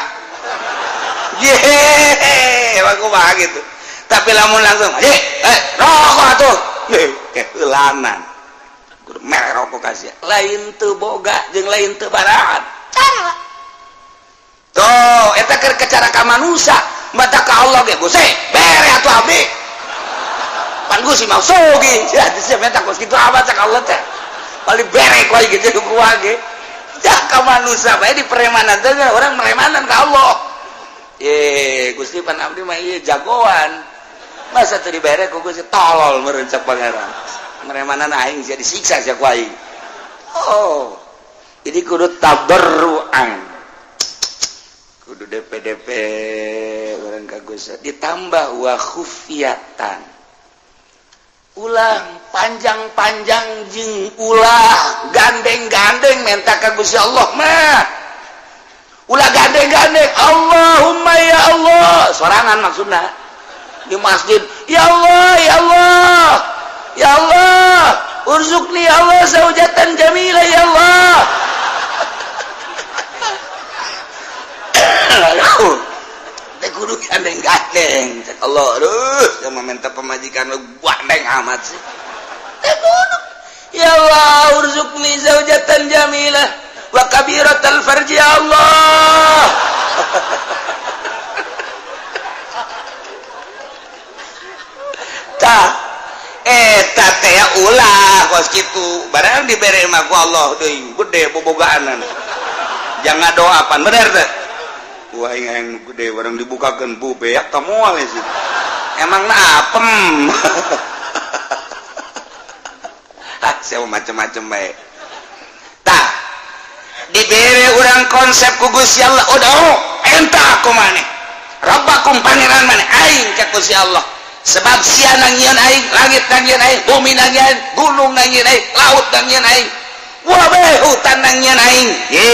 Ye, aku mah gitu. Tapi lamun langsung, eh, eh, rokok atuh. Keulanan. Kudu mere rokok ka sia. Lain teu boga jeung lain teu baraat. Cara. Tuh, eta keur cara ka manusia. Mata ka Allah ge, Gusti, bere atuh abdi. Pan Gusti mau sugih. Ya, siapa minta kos kitu amat cak Allah teh. Paling bere ku aing gitu ku ge. Ka manusia bae di premanan teh, orang meremanan ka Allah. Ye, Gusti, pan abdi mah ieu jagoan. Masa teu dibere ku Gusti, tolol meureun cak Pangeran. Meremanan aing sia disiksa sia ku aing. Oh. Jadi kudu tabarruan. Kudu DPDP urang ka Gusti ditambah wa khufiyatan. Ulah panjang-panjang jeung ulah gandeng-gandeng menta ka Gusti Allah mah. Ulah gandeng-gandeng, Allahumma ya Allah, sorangan maksudna di masjid, ya Allah, ya Allah, ya Allah, urzuqni ya Allah zaujatan jamila ya Allah. Aduh, teh kudu gandeng-gandeng cek Allah, aduh, sama minta pemajikan lu gandeng amat sih. Teh kudu ya Allah urzuqni zaujatan jamilah wa kabiratal farji ya Allah. Tah eta teh ulah kos kitu, barang dibere mah ku Allah deui gede bobogaanan. Jangan doa pan bener teh. Wah, aing gede barang dibukakeun bu beak ta moal sih. Emang na apem. Ah, siapa macem-macem bae. Tah dibere urang konsep ku Gusti Allah, udah enta aku maneh. Rabbakum pangeran maneh aing ka Gusti Allah. Sebab sia nangieun aing, langit nangieun aing, bumi nangieun aing, gunung nangieun aing, laut nangieun aing, wabe hutan nangieun aing. Ye,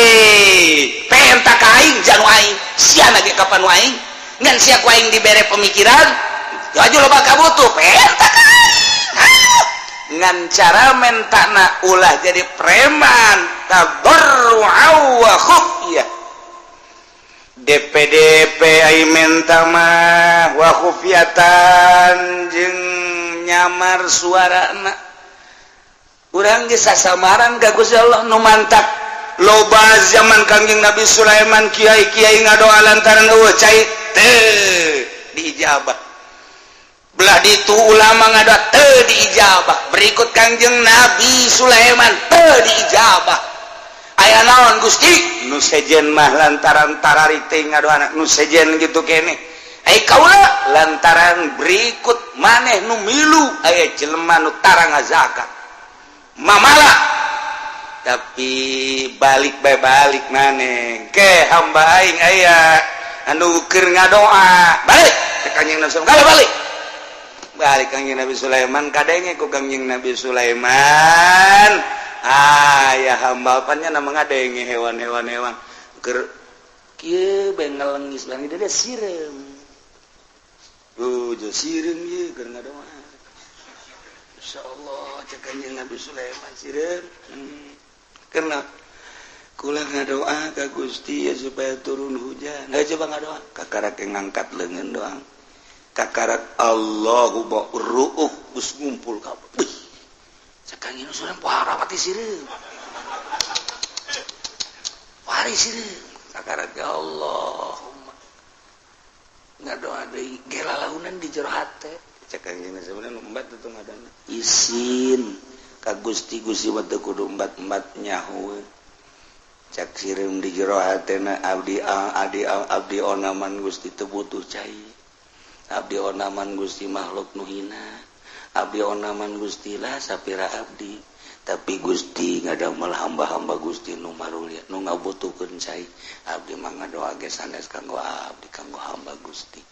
penta ka aing janu aing, sia ge kapan aing? Ngan sia ku aing dibere pemikiran, aju loba kabutuh, penta ka aing. Ayo. Ngan cara mentana ulah jadi preman, tadarru'a wa khufyah. DPDP ai menta mah wa khufyatan jeung nyamar suarana. Urang ge sasamaran ka Gusti Allah nu mantak loba zaman Kangjeng Nabi Sulaiman kiai-kiai ngadoa lantaran eueuh cai teu diijabah. Belah ditu ulama ngadoa teu diijabah. Berikut Kangjeng Nabi Sulaiman teu diijabah. Aya naon Gusti? Nu sejen mah lantaran tarari teh ngadoana nu sejen gitu kene. Ai kaula lantaran berikut maneh nu milu aya jelema nu tara ngazakat. Mamala tapi balik bae balik maneh ke hamba aing aya anu keur ngadoa balik ke Kangjeng Nabi Sulaiman. Kalau balik balik Kangjeng Nabi Sulaiman kadenge ku Kangjeng Nabi Sulaiman. Ah ya hamba apanya nama ngadenge hewan-hewan hewan keur kieu bae ngelengis bang dia sireum. Oh, jo sireum ieu keur ngadoa. Insyaallah cek Kanjeng Nabi Sulaiman sireum. Karena kula ngadoa ka Gusti ya supaya turun hujan. Nggak coba ngadoa, kakarak ngangkat leungeun doang. Kakarak Allahu ruuh geus ngumpul kabeh. Cek Kanjeng Sulaiman parapati sireum. Pari sireum. Kakarak ya Allahumma. Ngadoa deui gelalaunan di jero hate. Cek Kanjeng Sulaiman embat tuh ngadana. Isin ka Gusti, Gusti mah teu kudu embat-embat nyaho. Cek sireum di jero hatena abdi abdi abdi onaman Gusti teu butuh cai. Abdi onaman Gusti makhluk nu hina. Abdi onaman Gusti lah sapira abdi. Tapi Gusti ngadamel hamba-hamba Gusti nu marulia nu ngabutuhkeun cai. Abdi mah ngadoa ge sanes kanggo abdi, kanggo hamba Gusti.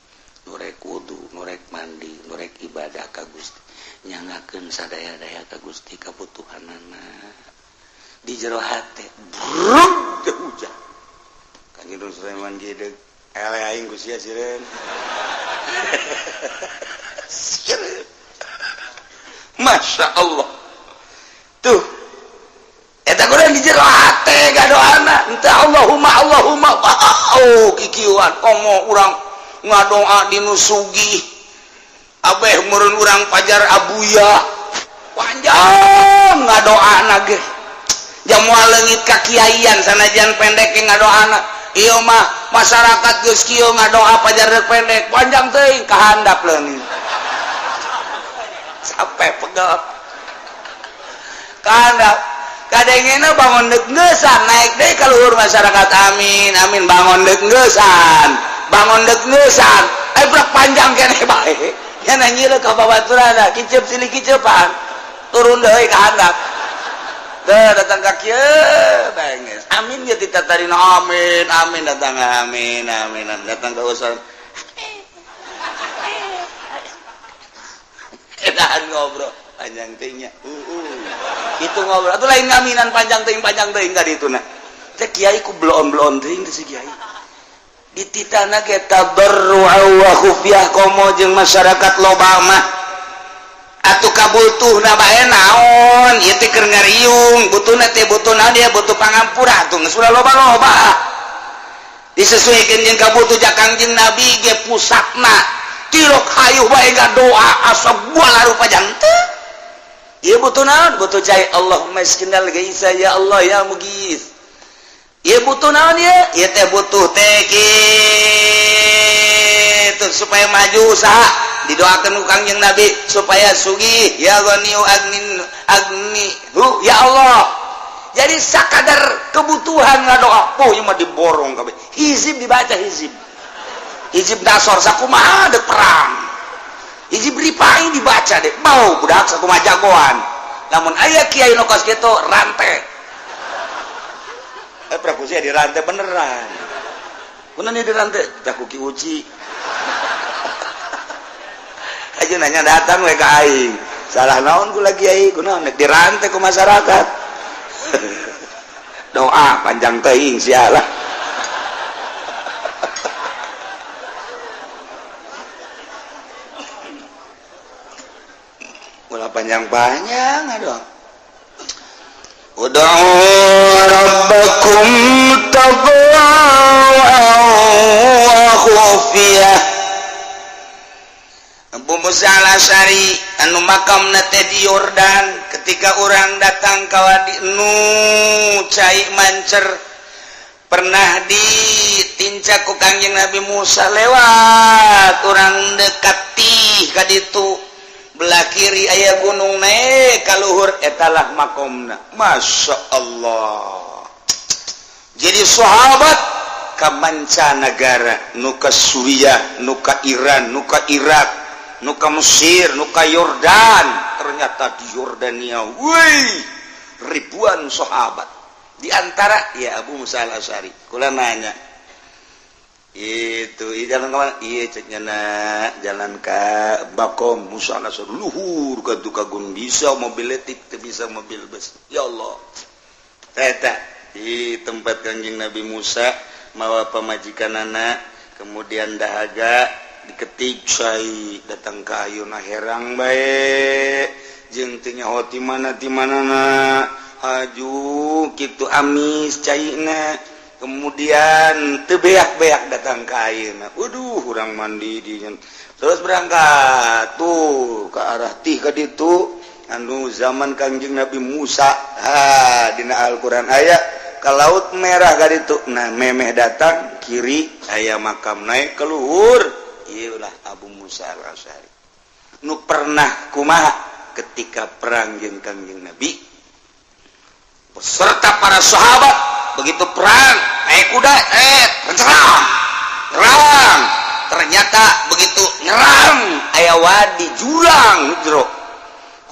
Nu rek wudu, nu rek mandi, nu rek ibadah ka Gusti. Nyangakeun sadaya-daya ka Gusti kabutuhanana. Di jero hate bruk teh hujan. Kanjeng Sulaiman gede ele aing ku sia sireun. Sireun. Masya Allah. Tuh. Eta kurang di jero hate gadoana. Ente Allah Allahumma Allahumma. Oh, kikieuan komo urang ngadoa di nu sugih abeh meureun urang pajar abuya panjang ngadoana ge jamual leungit ka kiaian sanajan pendek ge ngadoana. Ieu mah masyarakat geus kieu ngadoa pajar rek pendek panjang teuing kahandap leungit sampai pegel kahandap kadengena bangun dek ngeusan naik deui ka luhur masyarakat amin amin bangun dek ngeusan bangun dek ngeusan eh brak panjang keneh bae nya nanyieun ka babaturanna kiceup silih kiceupan turun deui ka handap teu datang ka kieu bae geus amin ge titatarina amin amin datang amin amin datang ka usan edahan ngobrol panjang teuing nya itu ngobrol atuh lain ngaminan panjang teuing ka ditu na teh kiai ku bloon-bloon teuing teh si kiai dititana ge tabarru'a wa khufyah komo jeung masyarakat loba mah atuh kabutuhna bae naon ieu teh keur ngariung butuhna teh butuh naon dia butuh pangampura atuh geus ulah loba-loba disesuaikan jeung kabutuh ja Kangjeng Nabi ge pusatna tirok hayuh bae ngadoa asa buah rupa jantung. Ieu butuh naon? Butuh cai Allahumma iskinal gaisa ya Allah ya mugis. Ieu butuh naon ieu? Ieu teh butuh teh kitu supaya maju usaha didoakeun ku Kangjeng Nabi supaya sugih ya ghaniyu agnin agni hu ya Allah. Jadi sakadar kebutuhan ngadoa, oh ieu mah diborong kabeh. Hizib dibaca hizib. Hizib dasar sakumaha dek perang. Hizib ripai dibaca deh mau budak sakumaha jagoan. Namun aya kiai nu kos kitu rantai. Prabu sia dirantai beneran. Kunaon ieu dirantai? Tah ku Ki Uci. Aja nanya datang we ka aing. Salah naon kula kiai? Kunaon nek dirantai ku masyarakat. Doa panjang teuing sialah. Ulah panjang-panjang aduh. Ud'u rabbakum tadarruan wa khufiyah. Abu Musa al-Asy'ari anu makamna teh di Yordan ketika orang datang ka wadi nu cai mancer pernah ditincak ku Kangjeng Nabi Musa lewat orang dekat tih ka ditu belah kiri aya gunung naik ka luhur etalah makomna. Masya Allah. Jadi sahabat ka mancanagara nu ka Suriah, nu ka Iran, nu ka Irak, nu ka Mesir, nu ka Yordan. Ternyata di Yordania wih ribuan sahabat di antara ya Abu Musa al-Asy'ari. Kula nanya itu jalan kemana? Iya ceknya nak jalan ke Bakom Musa al-Asy'ari luhur ka tukagun bisa mobil letik teu bisa mobil bus. Ya Allah. Eta di tempat Kangjeng Nabi Musa mawa pamajikanana kemudian dahaga diketik cai datang ka ayeuna herang bae jeung teu nyaho ti mana ti manana haju kitu amis caina kemudian teu beak-beak datang ka ayeuna waduh urang mandi di terus berangkat tuh ke arah tih ka ditu anu zaman Kangjeng Nabi Musa ha dina Al-Qur'an aya ke Laut Merah ka ditu nah memeh datang kiri aya makam naik ke luhur ieu lah Abu Musa al-Asy'ari nu pernah kumaha ketika perang jeung Kangjeng Nabi beserta para sahabat begitu perang naik kuda nyerang nyerang ternyata begitu nyerang aya wadi jurang jero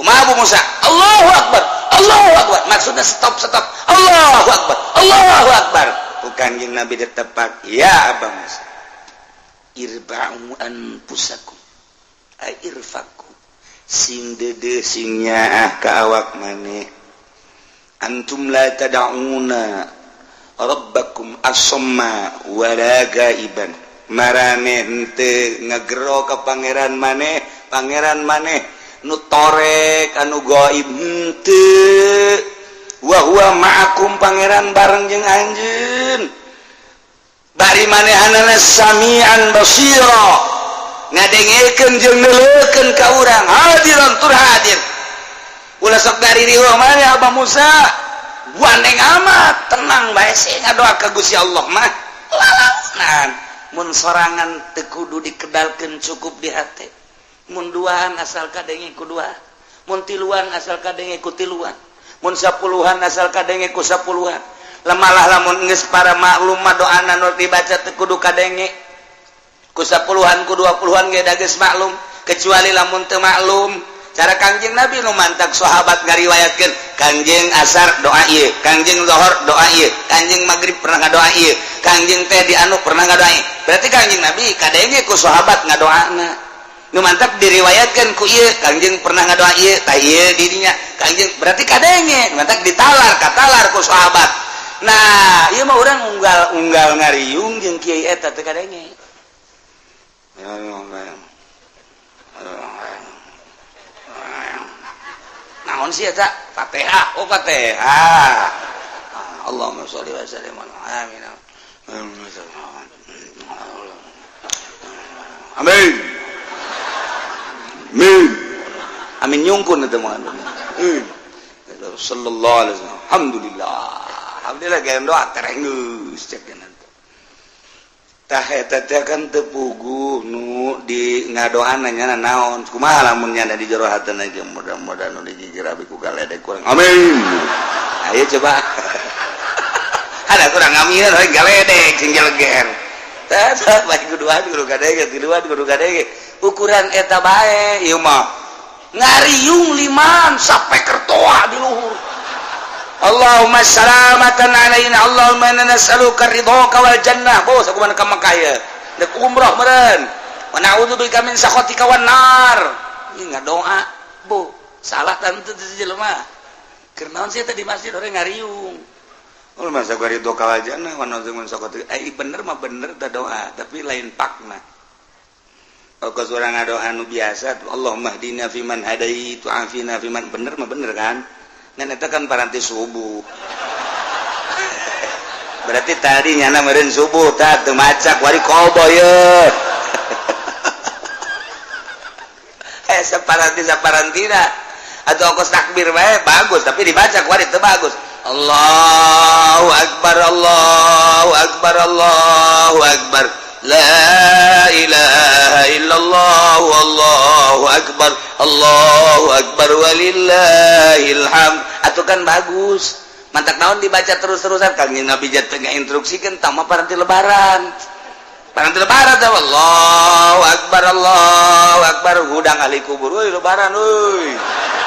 kumaha Abu Musa Allahu Akbar Allahu Akbar maksudnya stop stop Allahu Akbar Allahu Akbar bukan jeung Nabi ditepak ya Abu Musa irba'u anfusakum ay irfaku sing dede sing nyaah ka awak maneh antum la tad'una rabbakum asamma wala gaiban marane henteu ngagero ka pangeran maneh pangeran maneh nu torek anu gaib henteu wa huwa ma'akum pangeran bareng jeung anjeun. Ngadengekeun bari manehanana samian basira, ngadengekeun jeung neuleukeun ka urang, hadiran tur hadir. Ulah sok dari riweuh mana Abah Musa, gandeng amat, tenang bae sih ngadoa ka Gusti Allah mah lalaunan. Mun sorangan teu kudu dikedalkeun, cukup di hate. Mun duaan asal kadenge ku dua, mun tiluan asal kadenge ku tiluan, mun sapuluhan asal kadenge ku sapuluhan. Lemalah lamun geus para maklum mah doana nu dibaca teu kudu kadenge ku sapuluhan, ku 20-an ge da geus maklum, kecuali lamun teu maklum cara Kangjeng Nabi. Nu mantak sahabat ngariwayatkeun, Kangjeng asar doa ieu, Kangjeng zuhur doa ieu, Kangjeng maghrib pernah ngadoa ieu, Kangjeng teh di anu pernah ngadoa ieu. Berarti Kangjeng Nabi kadenge ku sahabat ngadoana. Nu mantak diriwayatkan ku ieu, Kangjeng pernah ngadoa ieu, tah ieu didinya Kangjeng, berarti kadenge. Mantak ditalar katalar ku sahabat. Nah, ieu mah urang unggal-unggal ngariung jeung kiai eta teu kadenge. Ya, ya, ya. Naon sih eta? Fatihah. Oh, Fatihah. Allahumma sholli wa sallim ala, amin, amin, amin, amin, nyungkun itu mah. Sallallahu alaihi wasallam. Alhamdulillah, alhamdulillah, gaya doa tereng geus cek. Tah, eta teh kan teu puguh nu di ngadoana nya naon, kumaha lamun nya di jero hatena ge, mudah-mudahan nu digigir abi ku galedek kurang, amin. Ayo coba ada kurang amin galedek sing jeleger. Tah, bae kuduan kudu kadenge, tiluan kudu kadenge, ukuran eta bae. Ieu mah ngariung liman sampai kertoa di luhur. Allahumma salamatan alaina, Allahumma inna nas'aluka ridhoka wal jannah. Bos, aku mana ka Mekah ya, dek umroh meureun. Wa na'udzubika min sakhatika wan nar. Ieu ngadoa, bu salah tentu teu jelema. Keur naon sih teh di masjid orang ngariung? Oh, masa gua ridho wal jannah wa na'udzu min sakhatika. Eh, bener mah bener teh doa, tapi lain pakna. Kos urang ngadoa nu biasa, Allahumma hdina fiman hadait wa afina fiman, bener mah bener kan? Ngan eta kan paranti subuh. Berarti tadi nyana meureun subuh tah teu maca wari kobo ye. Eh, saparanti saparantina atau kos takbir bae bagus, tapi dibaca kuari teu bagus. Allahu akbar, Allahu akbar, Allahu akbar. La ilaha illallah, wallahu akbar, Allahu akbar, walillahil hamd. Atuh kan bagus. Mantak naon dibaca terus-terusan? Kangjeng Nabi tengah instruksikan tama paranti lebaran. Paranti lebaran teh Allahu akbar, Allahu akbar, hudang ahli kubur, euy lebaran euy.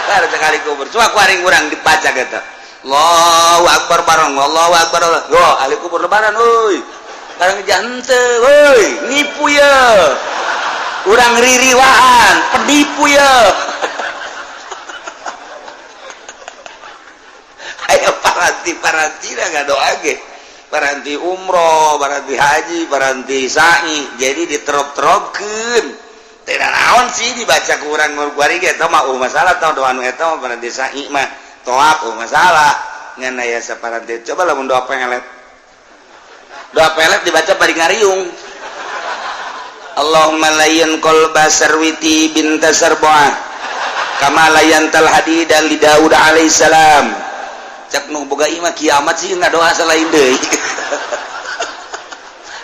Tah ahli kubur. Coba ku aring urang dibaca gitu. Allahu akbar bareng, Allahu akbar. Yo ahli kubur lebaran euy. Barang jante woi, nipu ya, urang ririwaan penipu ya. Ayo paranti paranti nggak doa ge, paranti umroh, paranti haji, paranti sa'i, jadi diterop-teropkeun. Tidak naon sih dibaca ku urang kuari ge, eta mah masalah tah doa nu eta mah paranti sa'i mah toap masalah. Ngan aya saparanti, coba lamun doa pelet, doa pelet dibaca bari ngariung, Allahumma layyin qalba Sarwiti binta Sarbuah kama layyantal hadida li Daud alaihissalam. Cak nu boga imah, kiamat sih ngadoa selain deui,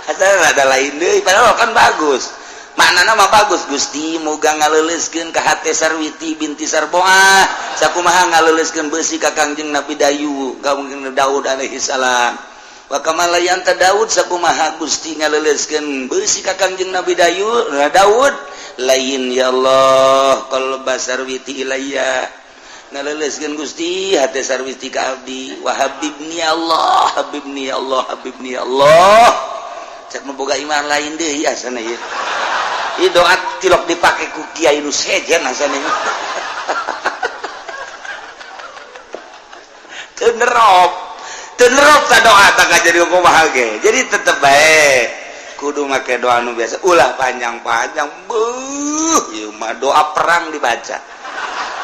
asal ada lain deui. Padahal kan bagus maknana mah, bagus. Gusti, muga ngaleuleuskeun ka hate Sarwiti binti Sarboah sakumaha ngaleuleuskeun beusi ka Kangjeng Nabi Dayu, ka Kangjeng Daud alaihi salam. Wa kama layyanta Daud, sakumaha Gusti ngaleuleuskeun beusi ka Kangjeng Nabi Dayu Daud, lain ya Allah qalba Sarwiti ilayya, ngaleuleuskeun Gusti hate Sarwiti ka abdi. Wa habibni ya Allah, habibni ya Allah, habibni ya Allah. Cek nu boga iman, lain deui asana ieu. Ieu doa tilok dipake ku kiai nu sejen asana ieu. Teu nerop, teu nerop ta doa tak jadi kumaha ge. Jadi tetep bae kudu make doa nu biasa, ulah panjang-panjang. Beuh, ieu mah doa perang dibaca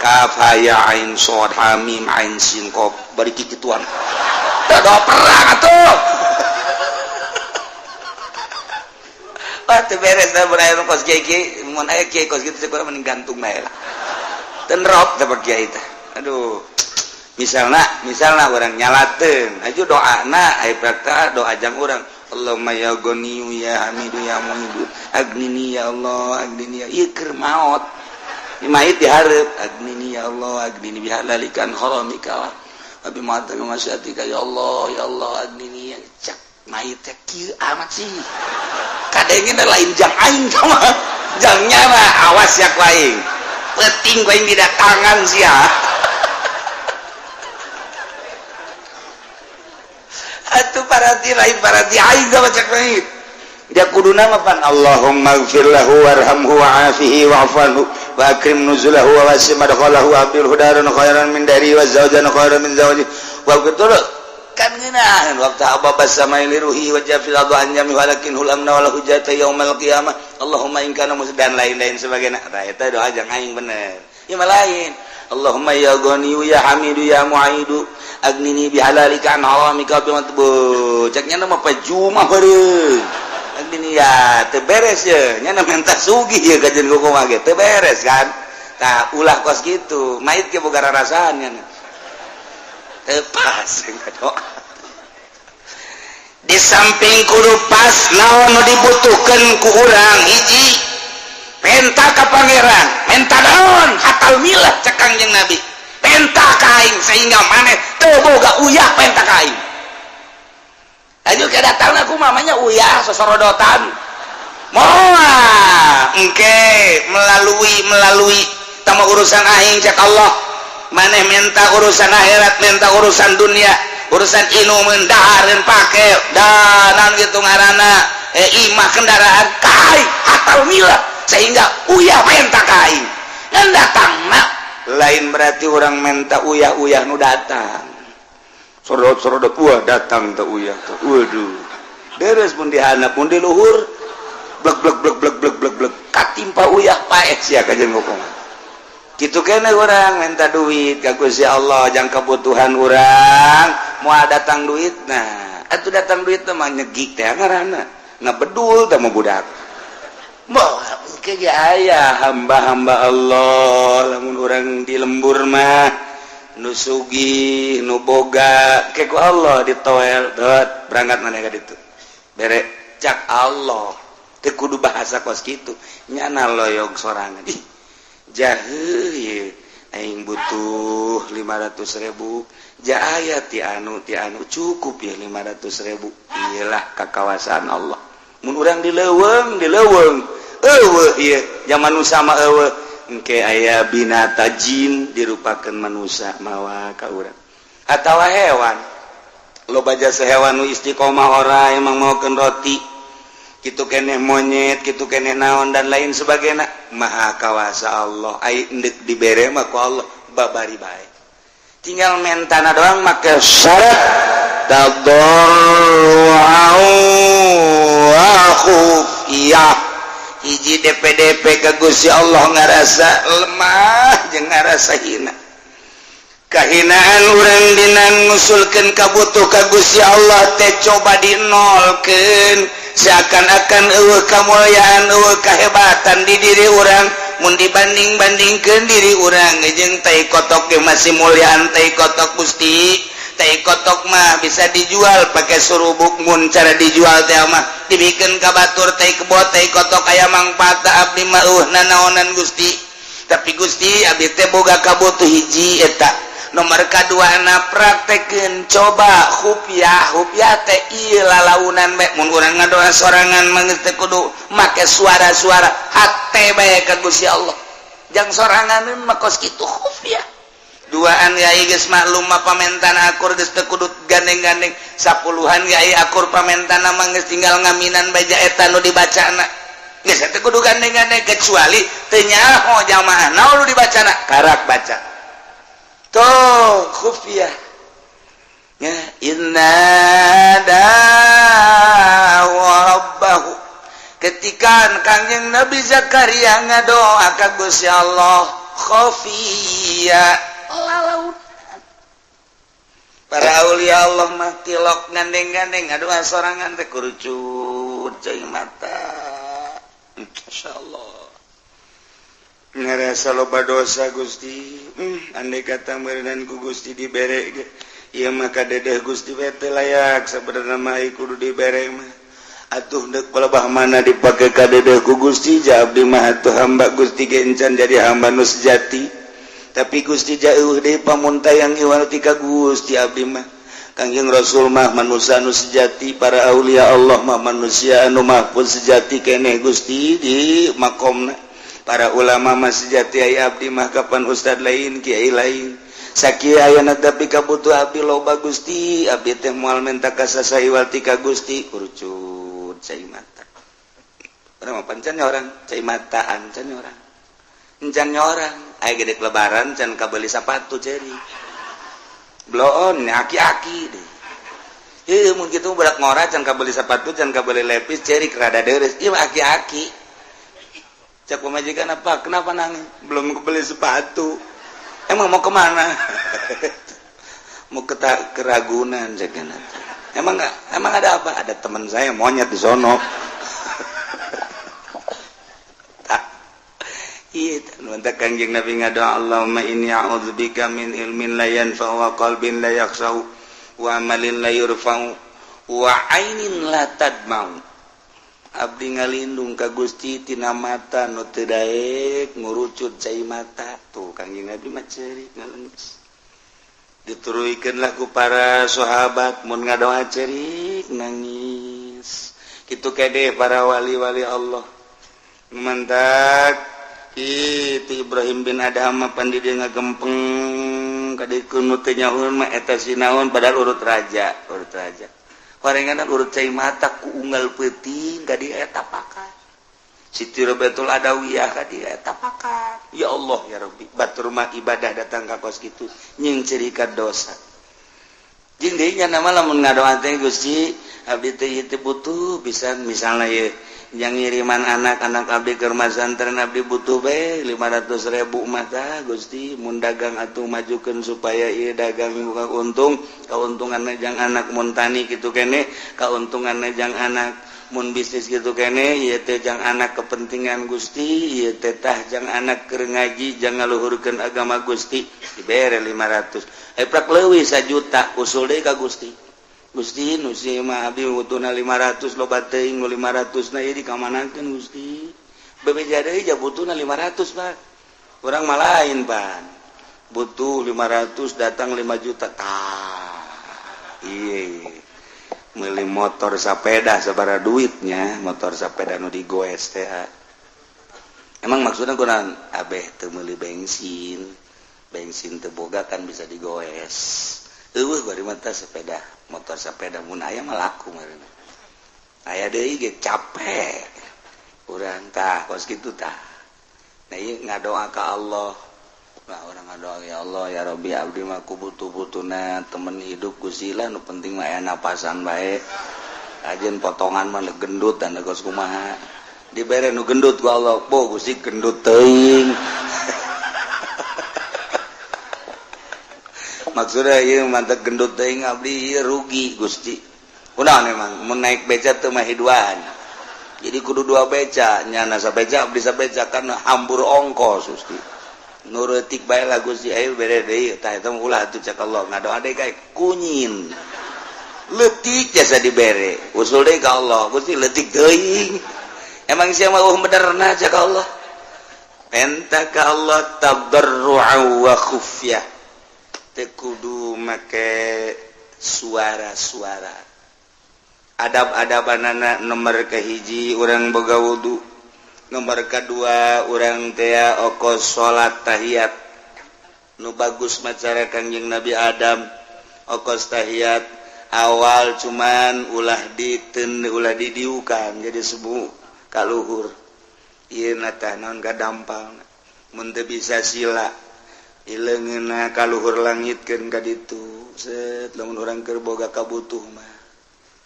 kaf ha ya ain shad ha mim ain sin qaf bari kikituan. Doa perang atuh. Teu beres da mun aya kos kiai kiai, mun aya kiai kos kitu kurang mending gantung bae lah. Tenrop teh kiai teh. Aduh. Misalna, misalna urang nyalateun, aju doana aya prakta doa jang urang. Allahumma ya Ghaniyu ya Hamidu ya Mu'idu agnini ya Allah, agnini ya, ieu keur maot. Mayit dihareup, agnini ya Allah, agnini bihalalika an haramika wa bima masyatika ya Allah, ya Allah agnini ya. Cak mayit teh kieu amat sih. Kadenge lain jang aing mah. Jangnya mah awas ya ku aing. Penting ku aing didatangan sia. Atuh parati lain parati aing mah cak mayit. Dia kuduna mah pan Allahumma ighfir lahu warhamhu wa'afihi wa'fu anhu wa akrim nuzulahu wa wasi' madkhalahu wa abdilhu daran khairan min dari wa zawjan khairan min zawji wa betul kan ngeunaheun waktu ababa samai liruhi wa jafil adu an jami walakin hulamna wala hujjata yaumal qiyamah Allahumma in kana dan lain-lain sebagainya. Tah eta doa jang aing bener. Ieu mah lain. Allahumma ya Ghaniyu ya Hamidu ya Mu'idu agnini bihalalika an haramika bi matbu. Cek nya mah pajumah beureum. Agnini ya teu beres ye, nya menta sugih ye kajian kumaha ge teu beres kan. Tah ulah kos kitu, mayit ge boga rarasaan nya. Teu pas doa. Di samping kudu pas naon nu dibutuhkeun ku urang hiji penta ka pangeran, menta naon hatal milah cek Kangjeng Nabi. Penta ka aing sehingga maneh teu boga uyah penta ka aing. Ayo ke datang aku mamanya uyah sosorodotan. Moal engke melalui tama urusan aing cek Allah. Maneh minta urusan akhirat, minta urusan dunia, urusan inumeun, dahareun, pake, danan gitu ngaranna, imah kendaraan kai hatal milah sehingga uyah menta ka aing. Ngan datangna lain berarti orang minta uyah-uyah nu datang. Sorot-sorot wah datang teh uyah teh. Waduh. Beres pun dihandap pun di luhur. Blek blek blek blek blek blek blek katimpa uyah paeh sia kajen ngomong. Kitu kene urang minta duit ka Gusti Allah jang kebutuhan urang moal datang duit nah. Atuh datang duit teh mah nyegik teh ngaranna. Ngabedul teh mah budak. Moal engke ge aya hamba-hamba Allah lamun urang di lembur mah nu sugih nu boga ke ku Allah ditoel dot berangkat mana ka ditu bere cak Allah teu kudu bahasa kos kitu nyana loyog sorangan ih jahe ye aing butuh 500.000 ja aya ti anu cukup ya 500.000 iyalah kakawasaan Allah mun urang di leuweung eueuh ieu zaman nu sama eueuh engke aya binata jin dirupakan manusia mawa ka urang atawa hewan loba jasa hewan nu istiqomah ora emang maokeun roti kitu keneh monyet kitu keneh naon dan lain sebagainya maha kawasa Allah ai endek dibere mah ku Allah babari bae tinggal mentana doang make syarat tadarru'an wa khufiyah. Hiji DPDP ke Gusti Allah ngarasa lemah jeung ngarasa hina kahinaan urang dina ngusulkeun kabutuh ka Gusti Allah teh coba dinolkeun seakan-akan eueuh kamulyaan eueuh kahebatan di diri urang mun dibanding-bandingkeun diri urang jeung tai kotok ge masih mulyaan tai kotok. Gusti, tai kotok mah bisa dijual pakai surubuk, mun cara dijual teh mah dibikeun ka batur tai kebo tai kotok aya mangfaat abdi mah eueuh nanaonan. Gusti, tapi Gusti abdi teh boga kabutuh hiji eta nomor kadua na praktekeun coba khufiah. Khufiah teh ieu lalaunan bae mun urang ngadoa sorangan mah geus teu kudu make suara-suara, hate bae ka Gusti Allah jang sorangan mah kos kitu khufiah. Duaan yai geus maklum mah pamentan akur geus teu kudu gandeng-gandeng sapuluhan yai akur pamentana mah geus tinggal ngaminan baja eta nu dibacana geus teu kudu gandeng-gandeng kecuali teu nyaho jamaah naon nu dibacana karak baca tuh khufiah ya. Inna rabbahu ketika Kangjeng Nabi Zakaria ngadoa ka Gusti Allah khafiyya lalaun. Para aulia Allah mah tilok gandeng-gandeng ngadoa sorangan teh kurucut cai mata. Insyaallah ngarasa loba dosa Gusti. Andai kata meureunan ku Gusti dibere ge ieu mah kadedeh Gusti we teu layak sabenerna mah kudu dibere mah. Atuh deuk palebah mana dipake kadedeh ku Gusti ja abdi mah atuh hamba Gusti ge encan jadi hamba nu sejati. Tapi Gusti jauh deui pamuntayang iwal ti ka Gusti abdi mah. Kangjeng Rasul mah manusia anu sejati, para aulia Allah mah manusia anu mahfuz sejati keneh Gusti di makomna. Para ulama mah sejati aya abdi mah kapan ustad lain kiai lain. Sakieu ayana tapi kabutuh abdi loba Gusti, abdi teh moal menta ka saha iwal ti ka Gusti kurucut cai mata. Urang mah pancan orang cai mataan can orang. Encan orang aya gede lebaran can kabeli sapatu ceri. Bloon aki-aki deh. Heuh mun kitu budak ngora can kabeli sepatu can kabeli lepis cerik rada deres. Ieu mah aki-aki. Cak pamajikan apa? Kenapa nangis? Belum kebeli sepatu. Emang mau kemana? Mau ke Keragunan cek. Emang enggak? Emang ada apa? Ada teman saya monyet di sono. Iya, Kangjeng Nabi ngadoa Allahumma inni a'udzubika min ilmin la yanfa'u wa qalbin la yakhsha'u wa amalin la yurfa'u wa ainin la tadma'u. Abdi ngalindung ka Gusti tina mata nu teu daek ngurucut cai mata. Tuh Kangjeng Nabi mah ceurik ngalengis. Dituruikeun lah ku para sahabat mun ngadoa ceurik nangis. Kitu kede para wali-wali Allah. Mantak itu Ibrahim bin Adham pandi dia ngagempeng kadikeun nu teu nyaun mah eta sinaon padahal urut raja horengan urut cai mata ku unggal peuting ka dieu eta pakat Siti Robiatul Adawiyah ka dieu eta pakat. Ya Allah ya Rabbi, batur mah ibadah datang ka kos kitu nying cirikan dosa jeung deui nya nama lamun ngadoa teh Gusti abdi teh ieu teh butuh pisan misalna ieu yang ngiriman anak-anak abdi ke rumah santren abdi butuh be 500.000 mata Gusti mun dagang atuh majukeun supaya ieu dagang buka untung kauntunganna jang anak mun tani kitu kene kauntunganna jang anak mun bisnis kitu kene ieu teh jang anak kepentingan Gusti ieu teh tah jang anak keur ngaji jang ngaluhurkeun agama Gusti dibere 500 prak leuwih 1 juta usul deui ka Gusti. Gusti nu si mah abdi butuhna 500 loba teuing nu 500 na ieu dikamanakeun Gusti. Bebeja deui ja butuhna 500 Pak. Urang mah lain Pan. Butuh 500 datang 5 juta. Tah. Ieu meuli motor sapeda sabaraha duitnya, motor sapeda nu digoes teh. Emang maksudna kunaon? Abeh teu meuli bensin. Bensin teu boga kan bisa digoes. Eueuh bari mah sepeda, motor sepeda mun aya mah laku meureun. Aya deui ge capek. Urang tah kos kitu tah. Nah ieu ngadoa ka Allah. Nah urang ngadoa ya Allah ya Rabbi abdi mah ku butuh-butuhna temen hidup Gusti lah nu penting mah aya napasan bae. Ajeun potongan mah gendut dan kos kumaha. Dibere nu gendut ku Allah, bo Gusti gendut teuing. Maksudnya ieu mantep gendut teuing abdi ieu rugi Gusti. Kunaon emang mun naik beca teu mah hiduan. Jadi kudu dua beca, nyana sabeca abdi sabeca kan hambur ongkos Gusti. Nu reutik bae lah Gusti ayo bere deui tah eta ulah atuh cek Allah ngadoa deui kae kunyin. Leutik jasa dibere, usul deui ka Allah Gusti leutik teuing. Emang sia mah eueuh benerna cek Allah. Penta ka Allah tadarru'a wa khufyah. Teu kudu make suara-suara. Adab-adabanana nomor kahiji urang boga wudu, nomor kadua urang teh okos salat tahiyat. Nu bagus macara Kangjeng Nabi Adam okos tahiyat awal cuman ulah diten ulah didiukan jadi sebu kaluhur. Ieu na tah naon kadampal mun teu bisa sila ileungeunna kaluhur langitkeun ka ditu set lamun urang keur boga kabutuh mah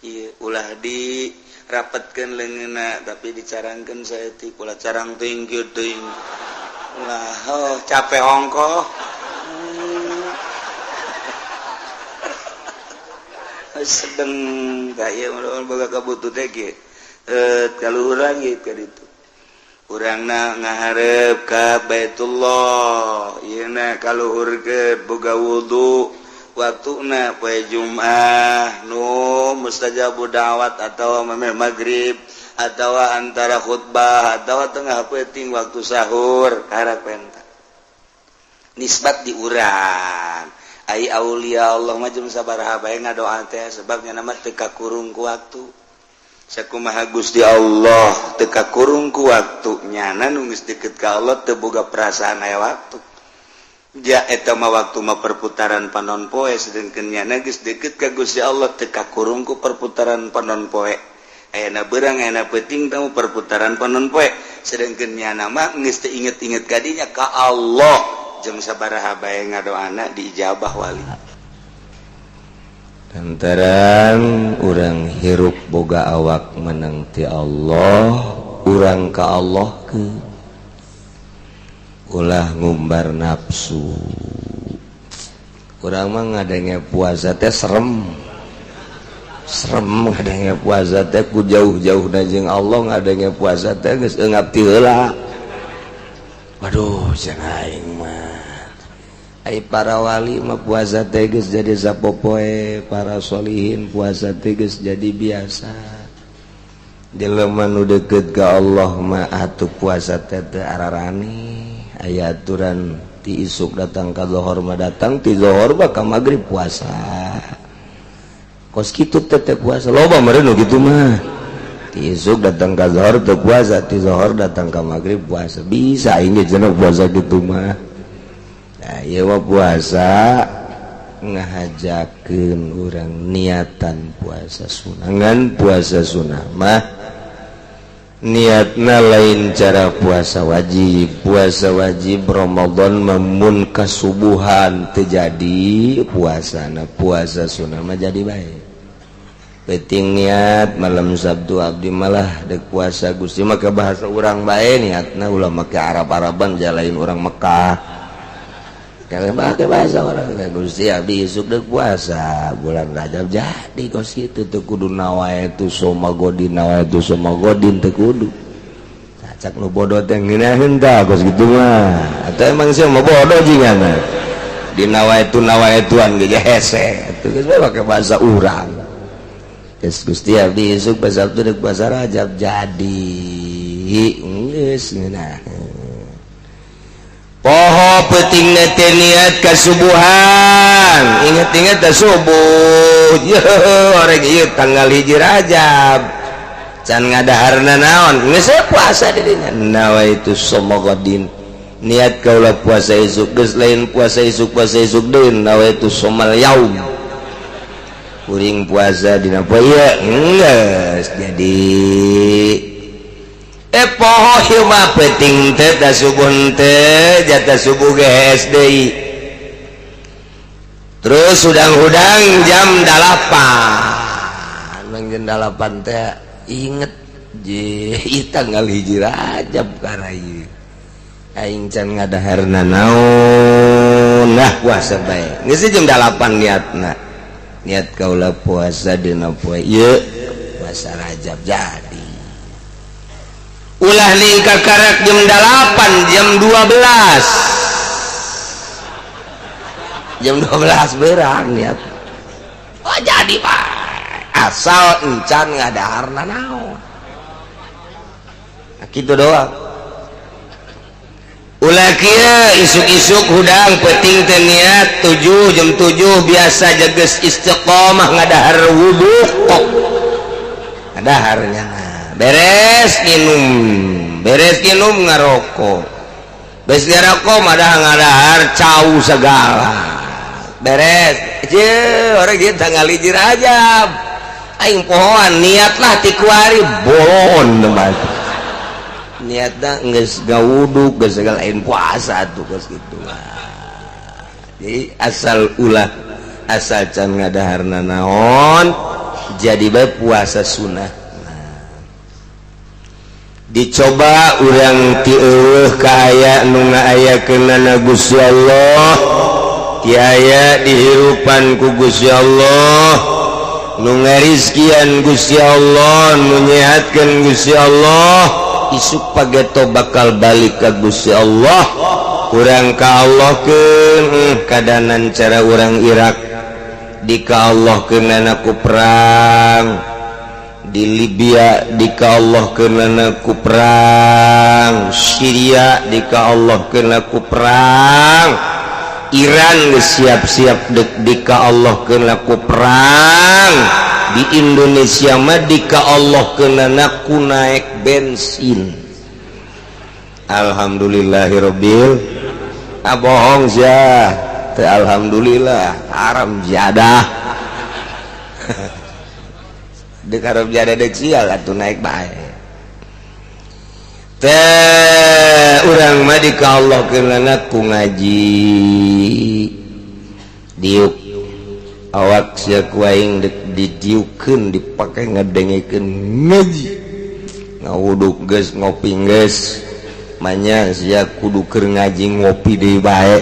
ieu ulah di rapetkeun leungeunna tapi dicarangkeun saeutik ulah carang teuing kieu teuing ulah oh capek ongkoh. Sedeng tah ieu mun boga kabutuh teh kieu kaluhur langit ka ditu. Urang na ngaharep ka Baitullah, yeuna kaluhur ke boga wudu, waktuna poe Jumat nu mustajabu da'wat atau memeh maghrib atau antara khutbah atau tengah peuting waktu sahur, karak penta nisbat di urang. Ai aulia Allah mah jam sabaraha bae ngadoa teh, sebabnya nama teu kakurung ku waktu. Sakumaha Gusti Allah teu kakurung ku waktu, nyana nu geus deket ka Allah teu boga perasaan aya waktu. Ja eta mah waktu mah perputaran panon poe, sedengkeun nyana geus deket ka Gusti Allah teu kakurung ku perputaran panon poe. Ayana beurang, ayana peuting tahu perputaran panon poe, sedengkeun nyana mah geus teu inget-inget kadinya ka Allah, jam sabaraha bae ngadoana diijabah wali. Lantaran urang hirup boga awak menang ti Allah, urang ka Allah ke ulah ngumbar nafsu. Urang mah ngadenge puasa teh serem serem, ngadenge puasa teh ku jauh-jauh na jeung Allah, ngadenge puasa teh geus eungap ti heula. Waduh, cenah aing mah. Ai para wali mah puasa teh geus jadi sapopoe, para solihin puasa teh geus jadi biasa. Jelema nu deukeut ka Allah mah atuh puasa teh teu ararane. Aya aturan ti isuk datang ka zohor mah datang, ti zohor mah ka magrib puasa. Kos kitu teh teh puasa loba meureun nu kitu mah. Ti isuk datang ka zohor teu puasa, ti zohor datang ka magrib puasa. Bisa aing ge cenah puasa kitu mah. Nah, ieu mah puasa ngahajakeun urang niatan puasa sunah. Ngan puasa sunah mah niatna lain cara puasa wajib. Puasa wajib Ramadan memun kasubuhan terjadi puasa. Nah, puasa sunnah mah jadi baik penting niat malam Sabtu, abdi malah dek puasa Gusti, maka bahasa urang bae niatna, ulah make Arab-Araban, jalain orang Mekah. Kalau pakai bahasa orang, Gusti, abdi isuk dek puasa bulan Rajab, jadi kos kitu. Teu kudu nawaitu shauma ghodin, nawaitu shauma ghodin, teu kudu. Cacak nu bodoh teh ngeunaheun tah kos kitu mah, atau emang sih mau bodoh jigana di nawaitu nawaituan ge hese atuh. Geus bae pakai bahasa urang. Geus, Gusti, abdi isuk pas Sabtu dek puasa Rajab, jadi geus ngeunaheun. Poho peuting teh niat kasubuhan, inget-inget teh subuh orang ieu tanggal 1 Rajab can ngadaharna naon, geus puasa di dinya nawaitu shauma ghodin. Niat kaula puasa isuk, geus lain puasa isuk, puasa isuk deui, nawaitu shaumal yaum, kuring puasa dina poe ieu, geus jadi. Eh, poho ieu mah peuting teh da subuh teh, jatah subuh geus deui. Terus hudang-hudang jam 8, mang jam 8 teh inget je tanggal 1 Rajab karena ieu aing can ngadaharna naon. Nah, puasa bae geus jam 8 niatna, niat kaula puasa dina poe ieu, puasa Rajab, jadi ulah ningka karak jam 8, jam 12, jam 12 berang niat. Oh, jadi pak, asal encan ngadaharna naon. Nah, gitu doang. Ulah kieu, isuk-isuk hudang penting teh niat 7, jam 7 biasa jages istiqomah ngadahar wudu kok ngadaharnya, beres minum, beres minum ngarokok, beres ngarokok madah ngadahar cau segala, beres je orang gitu tanggal 1 Rajab aing pohoan niatlah ti kuari bolon tempat niatna geus ngawudu, geus segala, lain puasa tuh geus kitu mah. Jadi asal ulah, asal can ngadaharna naon, jadi bae puasa sunnah. Nah, dicoba urang ti eueuh ka aya nu ngaayakeunana Gusti Allah, ti aya dihirupan ku Gusti Allah, nu ngarizkian Gusti Allah, nu nyehatkeun Gusti Allah. Isuk pageto bakal balik ka Gusti Allah. Kurang ka Allah ke kadanan cara orang Irak di ka Allah ku perang di Libya, di ka Allah ku perang Syria, di ka Allah ku perang Iran, siap-siap dek di ka Allah ku perang. Di Indonesia mah di ka Allah ku naik bensin. Alhamdulillahirobbil, ah, bohong ya. Alhamdulillah haram jadah. Dek haram jadah, dek sial atuh naik bae teh. Urang mah di ka Allah ku ngaji. Diuk awak sia ku aing, dek didiukeun, dipake ngadengekeun ngaji. Ngawuduk geus, ngopi geus, manya sia kudu keur ngaji ngopi deui bae.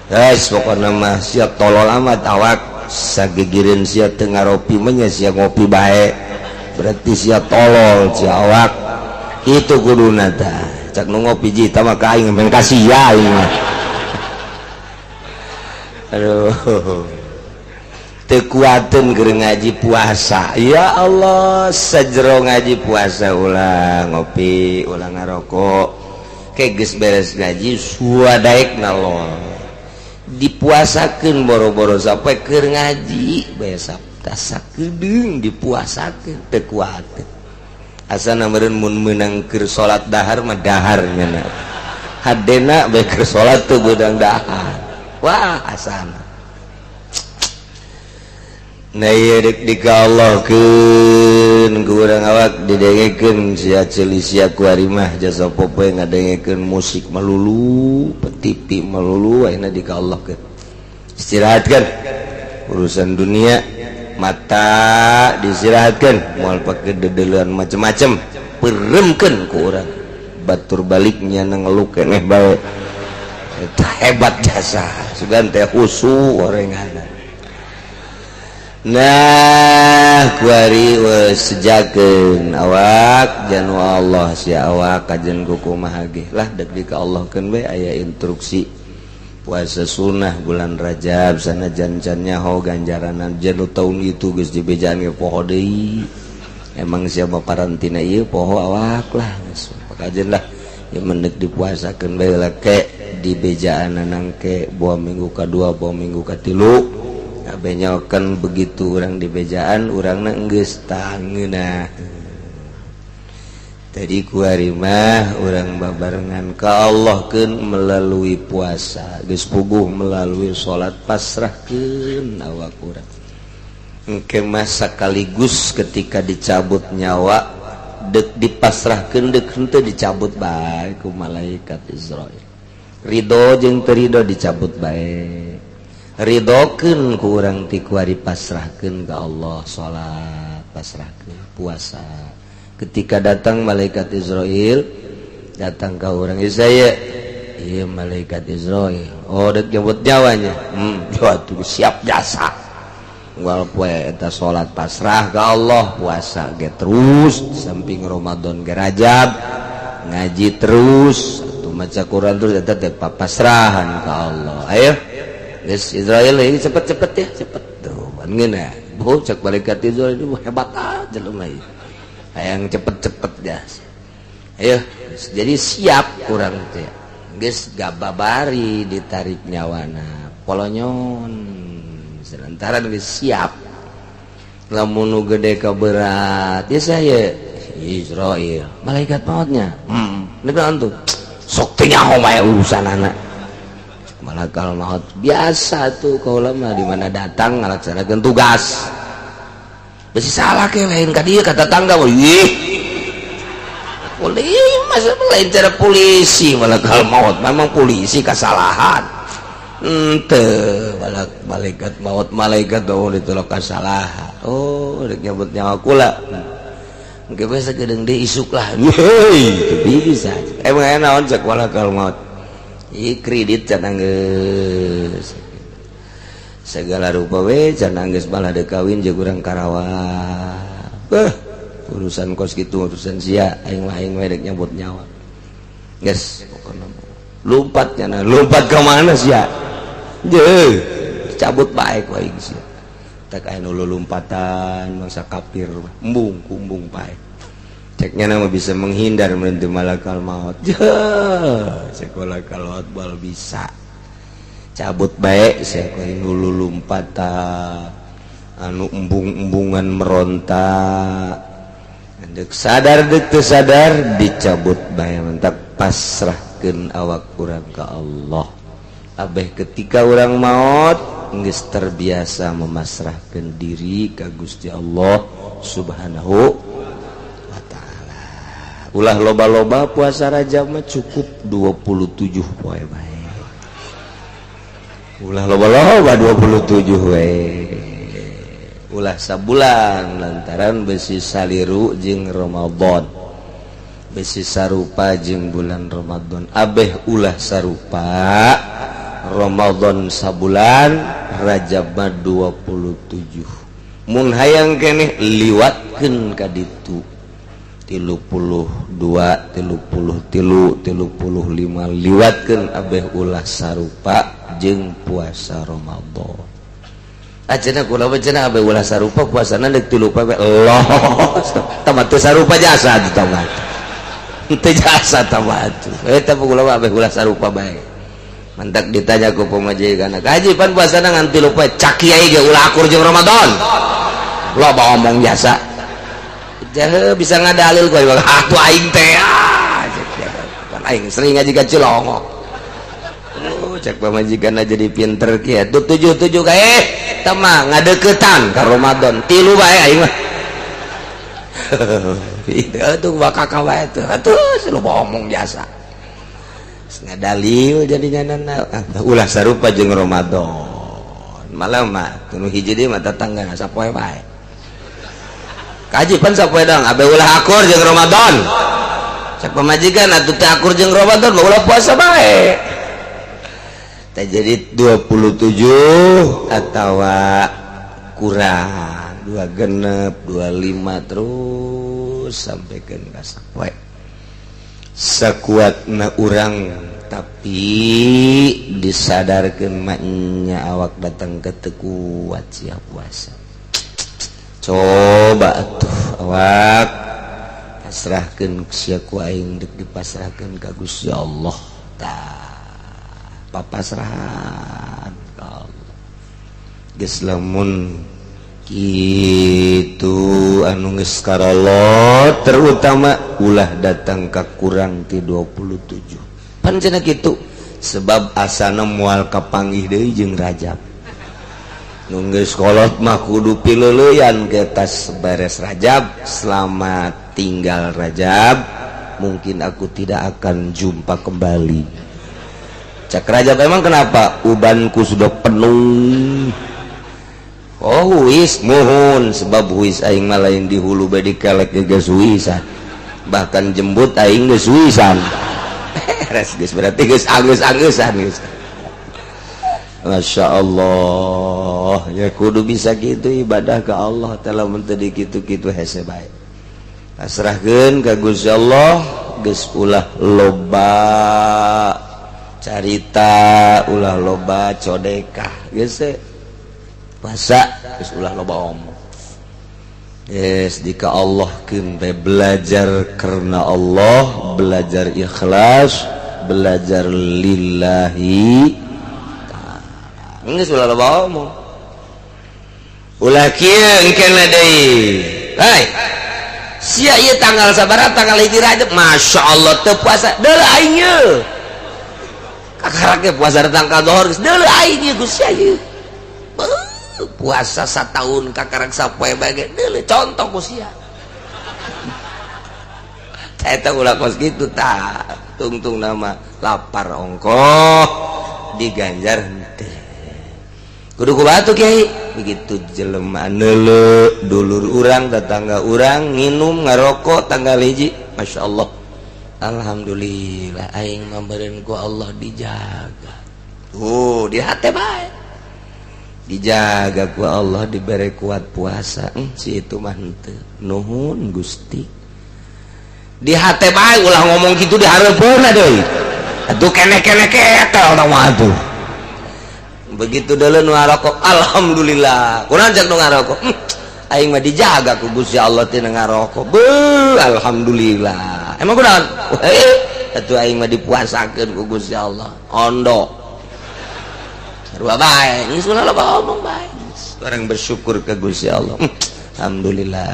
Guys, pokokna mah sia tolol amat awak. Sagigireun sia teu ngaropi, manya sia ngopi bae, berarti sia tolol sia awak. Itu kuduna tah. Cak nu ngopi jita mah ka aing, pengen kasih ya aing mah. Aduh, teu kuateun keur ngaji puasa. Ya Allah, sajero ngaji puasa ulah ngopi, ulah ngarokok. Ke geus beres ngaji suadaek nalol. Dipuasakeun boro-boro sampai keur ngaji besok sakedeung dipuasakeun teu kuateun. Asana meureun mun meunang keur salat dahar mah dahar nya, hadena bae keur salat teu beunang dahar. Wah, asana. Nah, ieu dek di ka Allahkeun ku urang awak, didengekeun sia ceuli sia ku ari mah jasa popoe ngadengekeun musik melulu, TV melulu. Ayeuna di ka Allahkeun, istirahatkan urusan dunia, mata diistirahatkan, moal pake dedelean macem-macem, peremkeun ku urang. Batur baliknya ngeluh keneh bae. Eta hebat jasa sugan teh khusu orengan. Nah, kuari sejakeun awak janu Allah sia awak kajen kumaha ge lah, dek di ka Allah keun we. Aya instruksi puasa sunnah bulan Rajab sana jancannya ho ganjaranan janu tahun itu geus dibejaan ge poho deui. Emang siapa parantina ieu poho awak lah. Geus kajen lah ya, mendek dipuasakeun bae lah ke dibejaan nangke buah minggu kadua, buah minggu katilu benyokan. Begitu orang di bejaan urang geus tangeunah. Tadi kuari mah urang babarengan ka Allah keun melalui puasa geus puguh, melalui salat pasrahkeun awak urang. Engke mah sekaligus ketika dicabut nyawa, dek dipasrahkeun dek henteu, dicabut bae ku malaikat Israil. Ridho jeung teu ridho, dicabut bae. Ridhokeun ku urang ti kuari, pasrahkeun ka Allah, salat pasrahkeun, puasa. Ketika datang malaikat Israil, datang ke orang saya, iya malaikat Israil, oh dek nyebut nyawanya, tuh siap jasa. Unggal poe eta salat pasrah ke Allah, puasa ge terus, samping Ramadan ge Rajab ngaji terus atuh, maca Quran terus, eta teh pasrahan ka Allah. Ayo geus Israel ini cepet-cepet ya, cepet tuh kan ngeunah. Bu, cek malaikat Israel itu hebat aja jelema ieu, hayang cepet-cepet ya. Ayo, jadi siap kurang teh geus gababari ditarik nyawana polonyon sementara geus siap. Lamun nu gede ka berat ya, saya Israel malaikat mautnya, tuh sok teu nyaho bae urusan anak malakal maut biasa tuh. Kau lama di mana datang ngalaksanakeun tugas, besi salah ke lain ka dieu kata tangga. Ih, polisi masa lain cara polisi malakal maut, memang polisi kesalahan ente malak malaikat maut, malaikat oh ditolak kesalahan. Oh, rek nyebut nyawa kula. Engke bae sakedeung deui, isuk lah. Hei, itu bisa. Emang aya naon cek malakal maut? Ih, kredit cenah geus segala rupa we cenah geus, malah deuk kawin jeung urang Karawang. Beuh. Urusan kos gitu, urusan sia, aing mah, aing mah rek nyabut nyawa. Geus pokona lompat nya, lompat ke mana sia? Je, cabut bae ku aing sia. Tak aya nu lompatan mangsa kafir, embung kumbung bae. Ceknya nama bisa menghindar menentu malakal maut. Je, cek malakal maut bal bisa. Cabut bae sia ku aing. Nu lompatan, anu embung-embungan meronta. Dek sadar dek teu sadar dicabut bae, mantap pasrahkeun awak urang ka Allah. Abeh ketika urang maut geus terbiasa memasrahkan diri ka Gusti Allah Subhanahu wa Ta'ala. Ulah loba-loba puasa Rajab mah, cukup 27 poe bae. Ulah loba-loba, 27 we. Ulah sabulan lantaran besi saliru jeung Ramadan, besi sarupa jeung bulan Ramadan. Abeh ulah sarupa Ramadan sabulan, Rajab mah 27. Mun hayang keneh liwatkeun ka ditu 32, 33, 35, liwatkeun abeh ulah sarupa jeung puasa Ramadan. Acenah kula mah cenah abeh ulah sarupa puasana deuk tilu poe. Allah, tamat teu sarupa jasa atuh, tamat teu jasa, tamat. Eta kula mah abeh ulah sarupa bae. Mantak ditanya ku pamajikan, "Kaji pan puasana ngan tilu poe?" "Cak kiai ge ulah akur jeung Ramadan, loba omong jasa." Jahe bisa ngadalil ku atuh aing teh, ah pan aing sering ngaji ka Cilongok. Oh, cek pamajikan jadi pinter kieu tuh, tujuh tujuh kae tama ngadeukeutan ka Ramadan, tilu bae aing mah. Itu tuh bakal wae tuh atuh, loba omong jasa ngadalil jadinya. Ulah sarupa jeung Ramadan, malah mah tunu hiji deui mah tetangga sapoe bae. "Kaji pan sapoe dong, abe ulah akur jeung Ramadan." Cek pamajikan, "Atuh teu akur jeung Ramadan mah ulah puasa bae." Teh jadi 27 atawa kurang dua genep, 25, terus sampai ke sapoe sekuatna urang, tapi disadarkan maknya awak datang ke tekuat siap puasa. Coba tuh awak pasrahkan sia ku aing, dek dipasrahkan ka Gusti Allah. Tah, papasrahan ka Allah geus. Lamun kitu anu geus karolot, terutama ulah datang ka kurang ti 27 pan cenah kitu, sebab asana moal kapanggih deui jeung Rajab. Nu geus kolot mah kudu pileuleuyan ke tas beres Rajab. Selamat tinggal Rajab, mungkin aku tidak akan jumpa kembali. Cak Rajab, "Emang kenapa?" "Ubanku sudah penuh." Oh, huis muhun, sebab huis aing mah lain di hulu bae, dikelek geus huisan, bahkan jembut aing geus huisan. Beres geus, berarti geus anggeus-angeusan geus. Masya Allah ya, kudu bisa gitu ibadah ke Allah. Telah menteri gitu-gitu hese bae, pasrahkeun ka Gusti Allah geus. Ulah loba carita, ulah loba codekah geus, puasa geus, ulah loba omong. Yes, jika Allah bae, belajar karena Allah, belajar ikhlas, belajar lillahi. Geus ulah loba omong. Ulah kieu engkena deui. Hai. Sia ieu tanggal sabaraha? Tanggal 1 Rajab. Masya Allah teu puasa. Deuleu aing ye. Kakarak ge puasa tanggal dohor geus deuleu aing ye, Gusti ieu. Puasa setahun kakarak sapoe bae deuleu contoh ku sia. Eta ulah kos kitu tah. Tungtung nama lapar ongkoh diganjar henteu. Kudu ku batu kiai begitu jelema neuleu dulur urang, tetangga urang nginum ngarokok tanggal 1, Masya Allah, alhamdulillah aing mah ku Allah dijaga. Tuh di hate bae. Dijaga ku Allah dibere kuat puasa. Si itu mah henteu. Nuhun Gusti. Di hate bae ulah ngomong kitu di hareupeunna deui. Atuh kene-kene ketel tah mah atuh. Begitu deuleu nu ngarokok, alhamdulillah. Kunaon cek nu ngarokok? Aing mah dijaga ku Gusti Allah tina ngarokok. Beuh, alhamdulillah. Emang kunaon? Atuh aing mah dipuasakeun ku Gusti Allah. Ondo. Sarua bae, geus ulah loba omong bae. Orang bersyukur ke Gusti Allah. Alhamdulillah,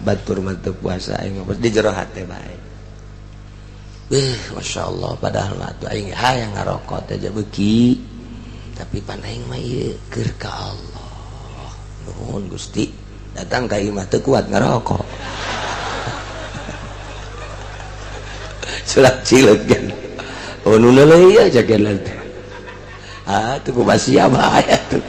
batur mah teu puasa aing mah di jero hate bae. Beuh, masyaallah padahal mah atuh aing hayang ngarokok teh beuki. Tapi pan aing mah ieu keur ka Allah. Nuhun Gusti, datang ka imah teu kuat ngarokok. Sulap cileuk kan. Oh nu leuleuh ieu jageun teh. Ah, tuh masih apa ya tuh.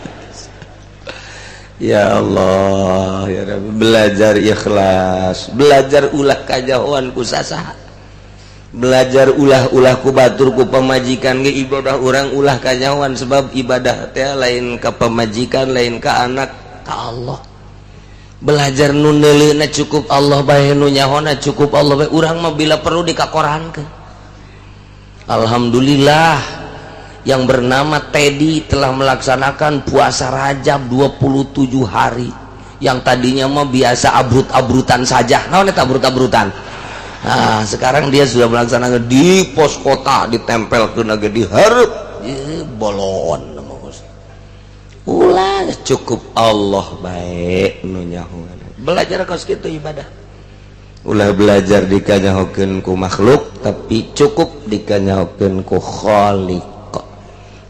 Ya Allah, ya Rabbi, belajar ikhlas, belajar ulah kajauhan ku sasaha. Belajar ulah-ulah ku batur ku pamajikan ge ibadah urang ulah kajauhan sebab ibadah teh lain ka pamajikan, lain ka anak, ka Allah. Belajar nu neuleuna cukup Allah bae, nu nyahona cukup Allah bae, urang mah bila perlu dikakorankeun. Alhamdulillah yang bernama Teddy telah melaksanakan puasa Rajab 27 hari. Yang tadinya mah biasa abrut-abrutan saja. Naon eta abrut-abrutan? Nah, sekarang dia sudah melaksanakan di pos kota, ditempel ke naga di hareup. Bolon. Ulah cukup Allah bae nu nyahoan. Belajar kos kitu ibadah. Ulah belajar dikanyahokeun ku makhluk, tapi cukup dikanyahokeun ku Khaliq.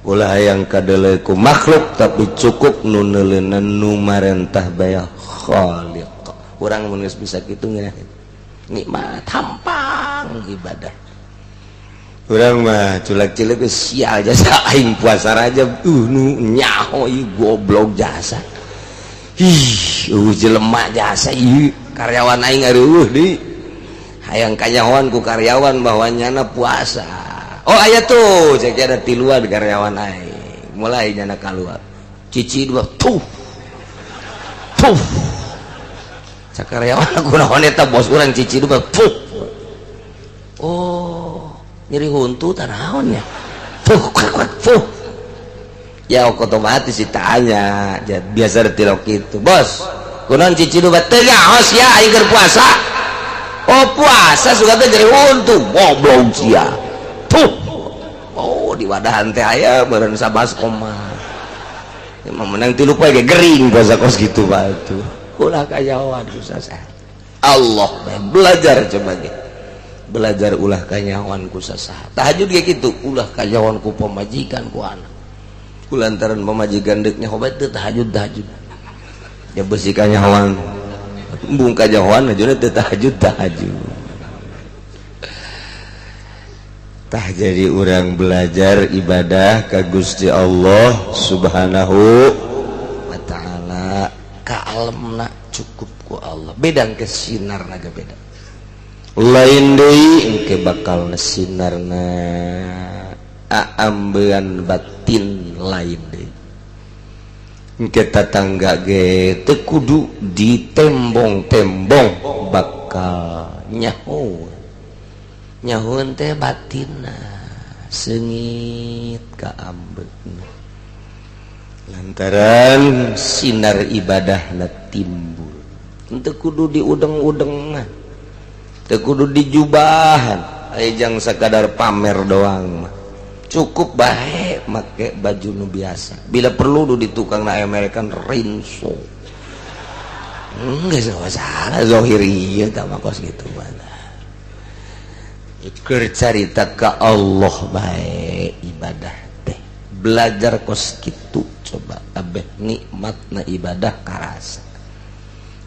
Ulah yang kadele ku makhluk tapi cukup nu neuleunan nu marentah bae Khaliq. Urang mun geus bisa kitu ngeunah nikmat hampang ibadah. Urang mah culak-cileuk sial jasa aing puasa Rajab nu nyaho ieu goblok jasa. Ih, jelema jasa ieu karyawan aing eueuh deui. Hayang kanyahoan ku karyawan bahwa nyana puasa. Oh aya tuh, cek ada tiluan karyawan aing. Mulai nyana kaluar. Cici dua tuh. Tuh. Cak karyawan kunaon eta bos urang cici dua tuh. Oh, nyeri huntu tanaon nya. Tuh, tuh. Ya otomatis ditanya, biasa tilok itu. Bos, kunaon cici dua teu nyaho sia aing keur puasa. Oh puasa suka teh nyeri huntu, goblok sia. Tuh. Oh di wadahan teh aya meureun 11 koma. Emang menang tilu poe ge gering puasa kos kitu batu. Ulah kanyahoan ku sasaha. Allah belajar coba ge. Belajar ulah kanyahoan ku sasaha. Tahajud ge kitu, ulah kanyahoan ku pamajikan ku anak. Ku lantaran pamajikan deuk nyaho bae teu tahajud tahajud. Ya beusi kanyahoan. Embung kanyahoan aja teu tahajud tahajud. Tah jadi orang belajar ibadah ka Gusti Allah Subhanahu wa ta'ala, ka alamna cukup ku Allah. Beda ke sinarna ge beda. Lain deui engke bakal sinarna aambean batin lain deui. Engke tatangga ge teu kudu ditembong-tembong bakal nyaho. Nyahun teh batinna seungit ka ambeuna lantaran sinar ibadahna timbul. Teu kudu diudeng-udengan, teu kudu dijubahan, aya jang sakadar pamer doang mah. Cukup bae make baju nu biasa. Bila perlu nu di tukangna American rinso. Geus salah zahir ieu tah mah kos kitu mah. Keur carita ka Allah bae ibadah teh. Belajar kos kitu coba abeh nikmatna ibadah karasa.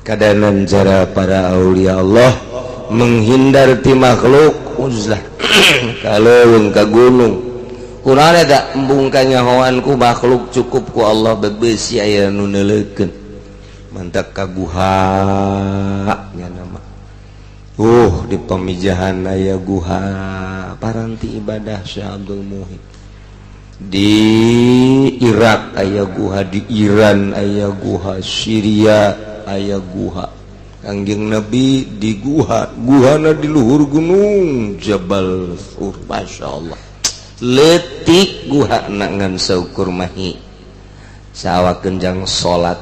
Kadanan cara para aulia Allah menghindar ti makhluk uzlah. Kaleuweung ka gunung. Kunaon eta embung kanyahoan ku makhluk cukup ku Allah bebeusi aya nu neuleukeun. Mantak ka guha nya nama. Di pemijahan aya guha paranti ibadah Syekh Abdul Muhyi. Di Irak aya guha, di Iran aya guha, Syria aya guha. Kangjeng Nabi di guha, guhana di luhur gunung Jabal Thur. Masya Allah, letik guha ngan saukur mahi sawah kenjang salat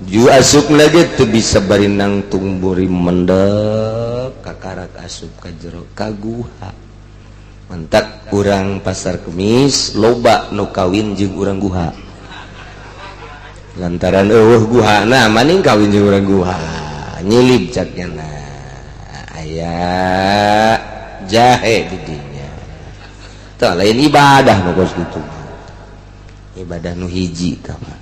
ju asup lagi tuh bisa bari nangtung buri mendek kakarak asup ka jero ka guha. Mantak urang Pasar Kemis loba nu kawin jeung urang guha, lantaran euweuh guha. Nah, maning kawin jeung urang guha, nyilib caknya. Nah, aya jahe di dinya. Tah, lain ibadah nu kos kitu, ibadah nu hiji tah mah.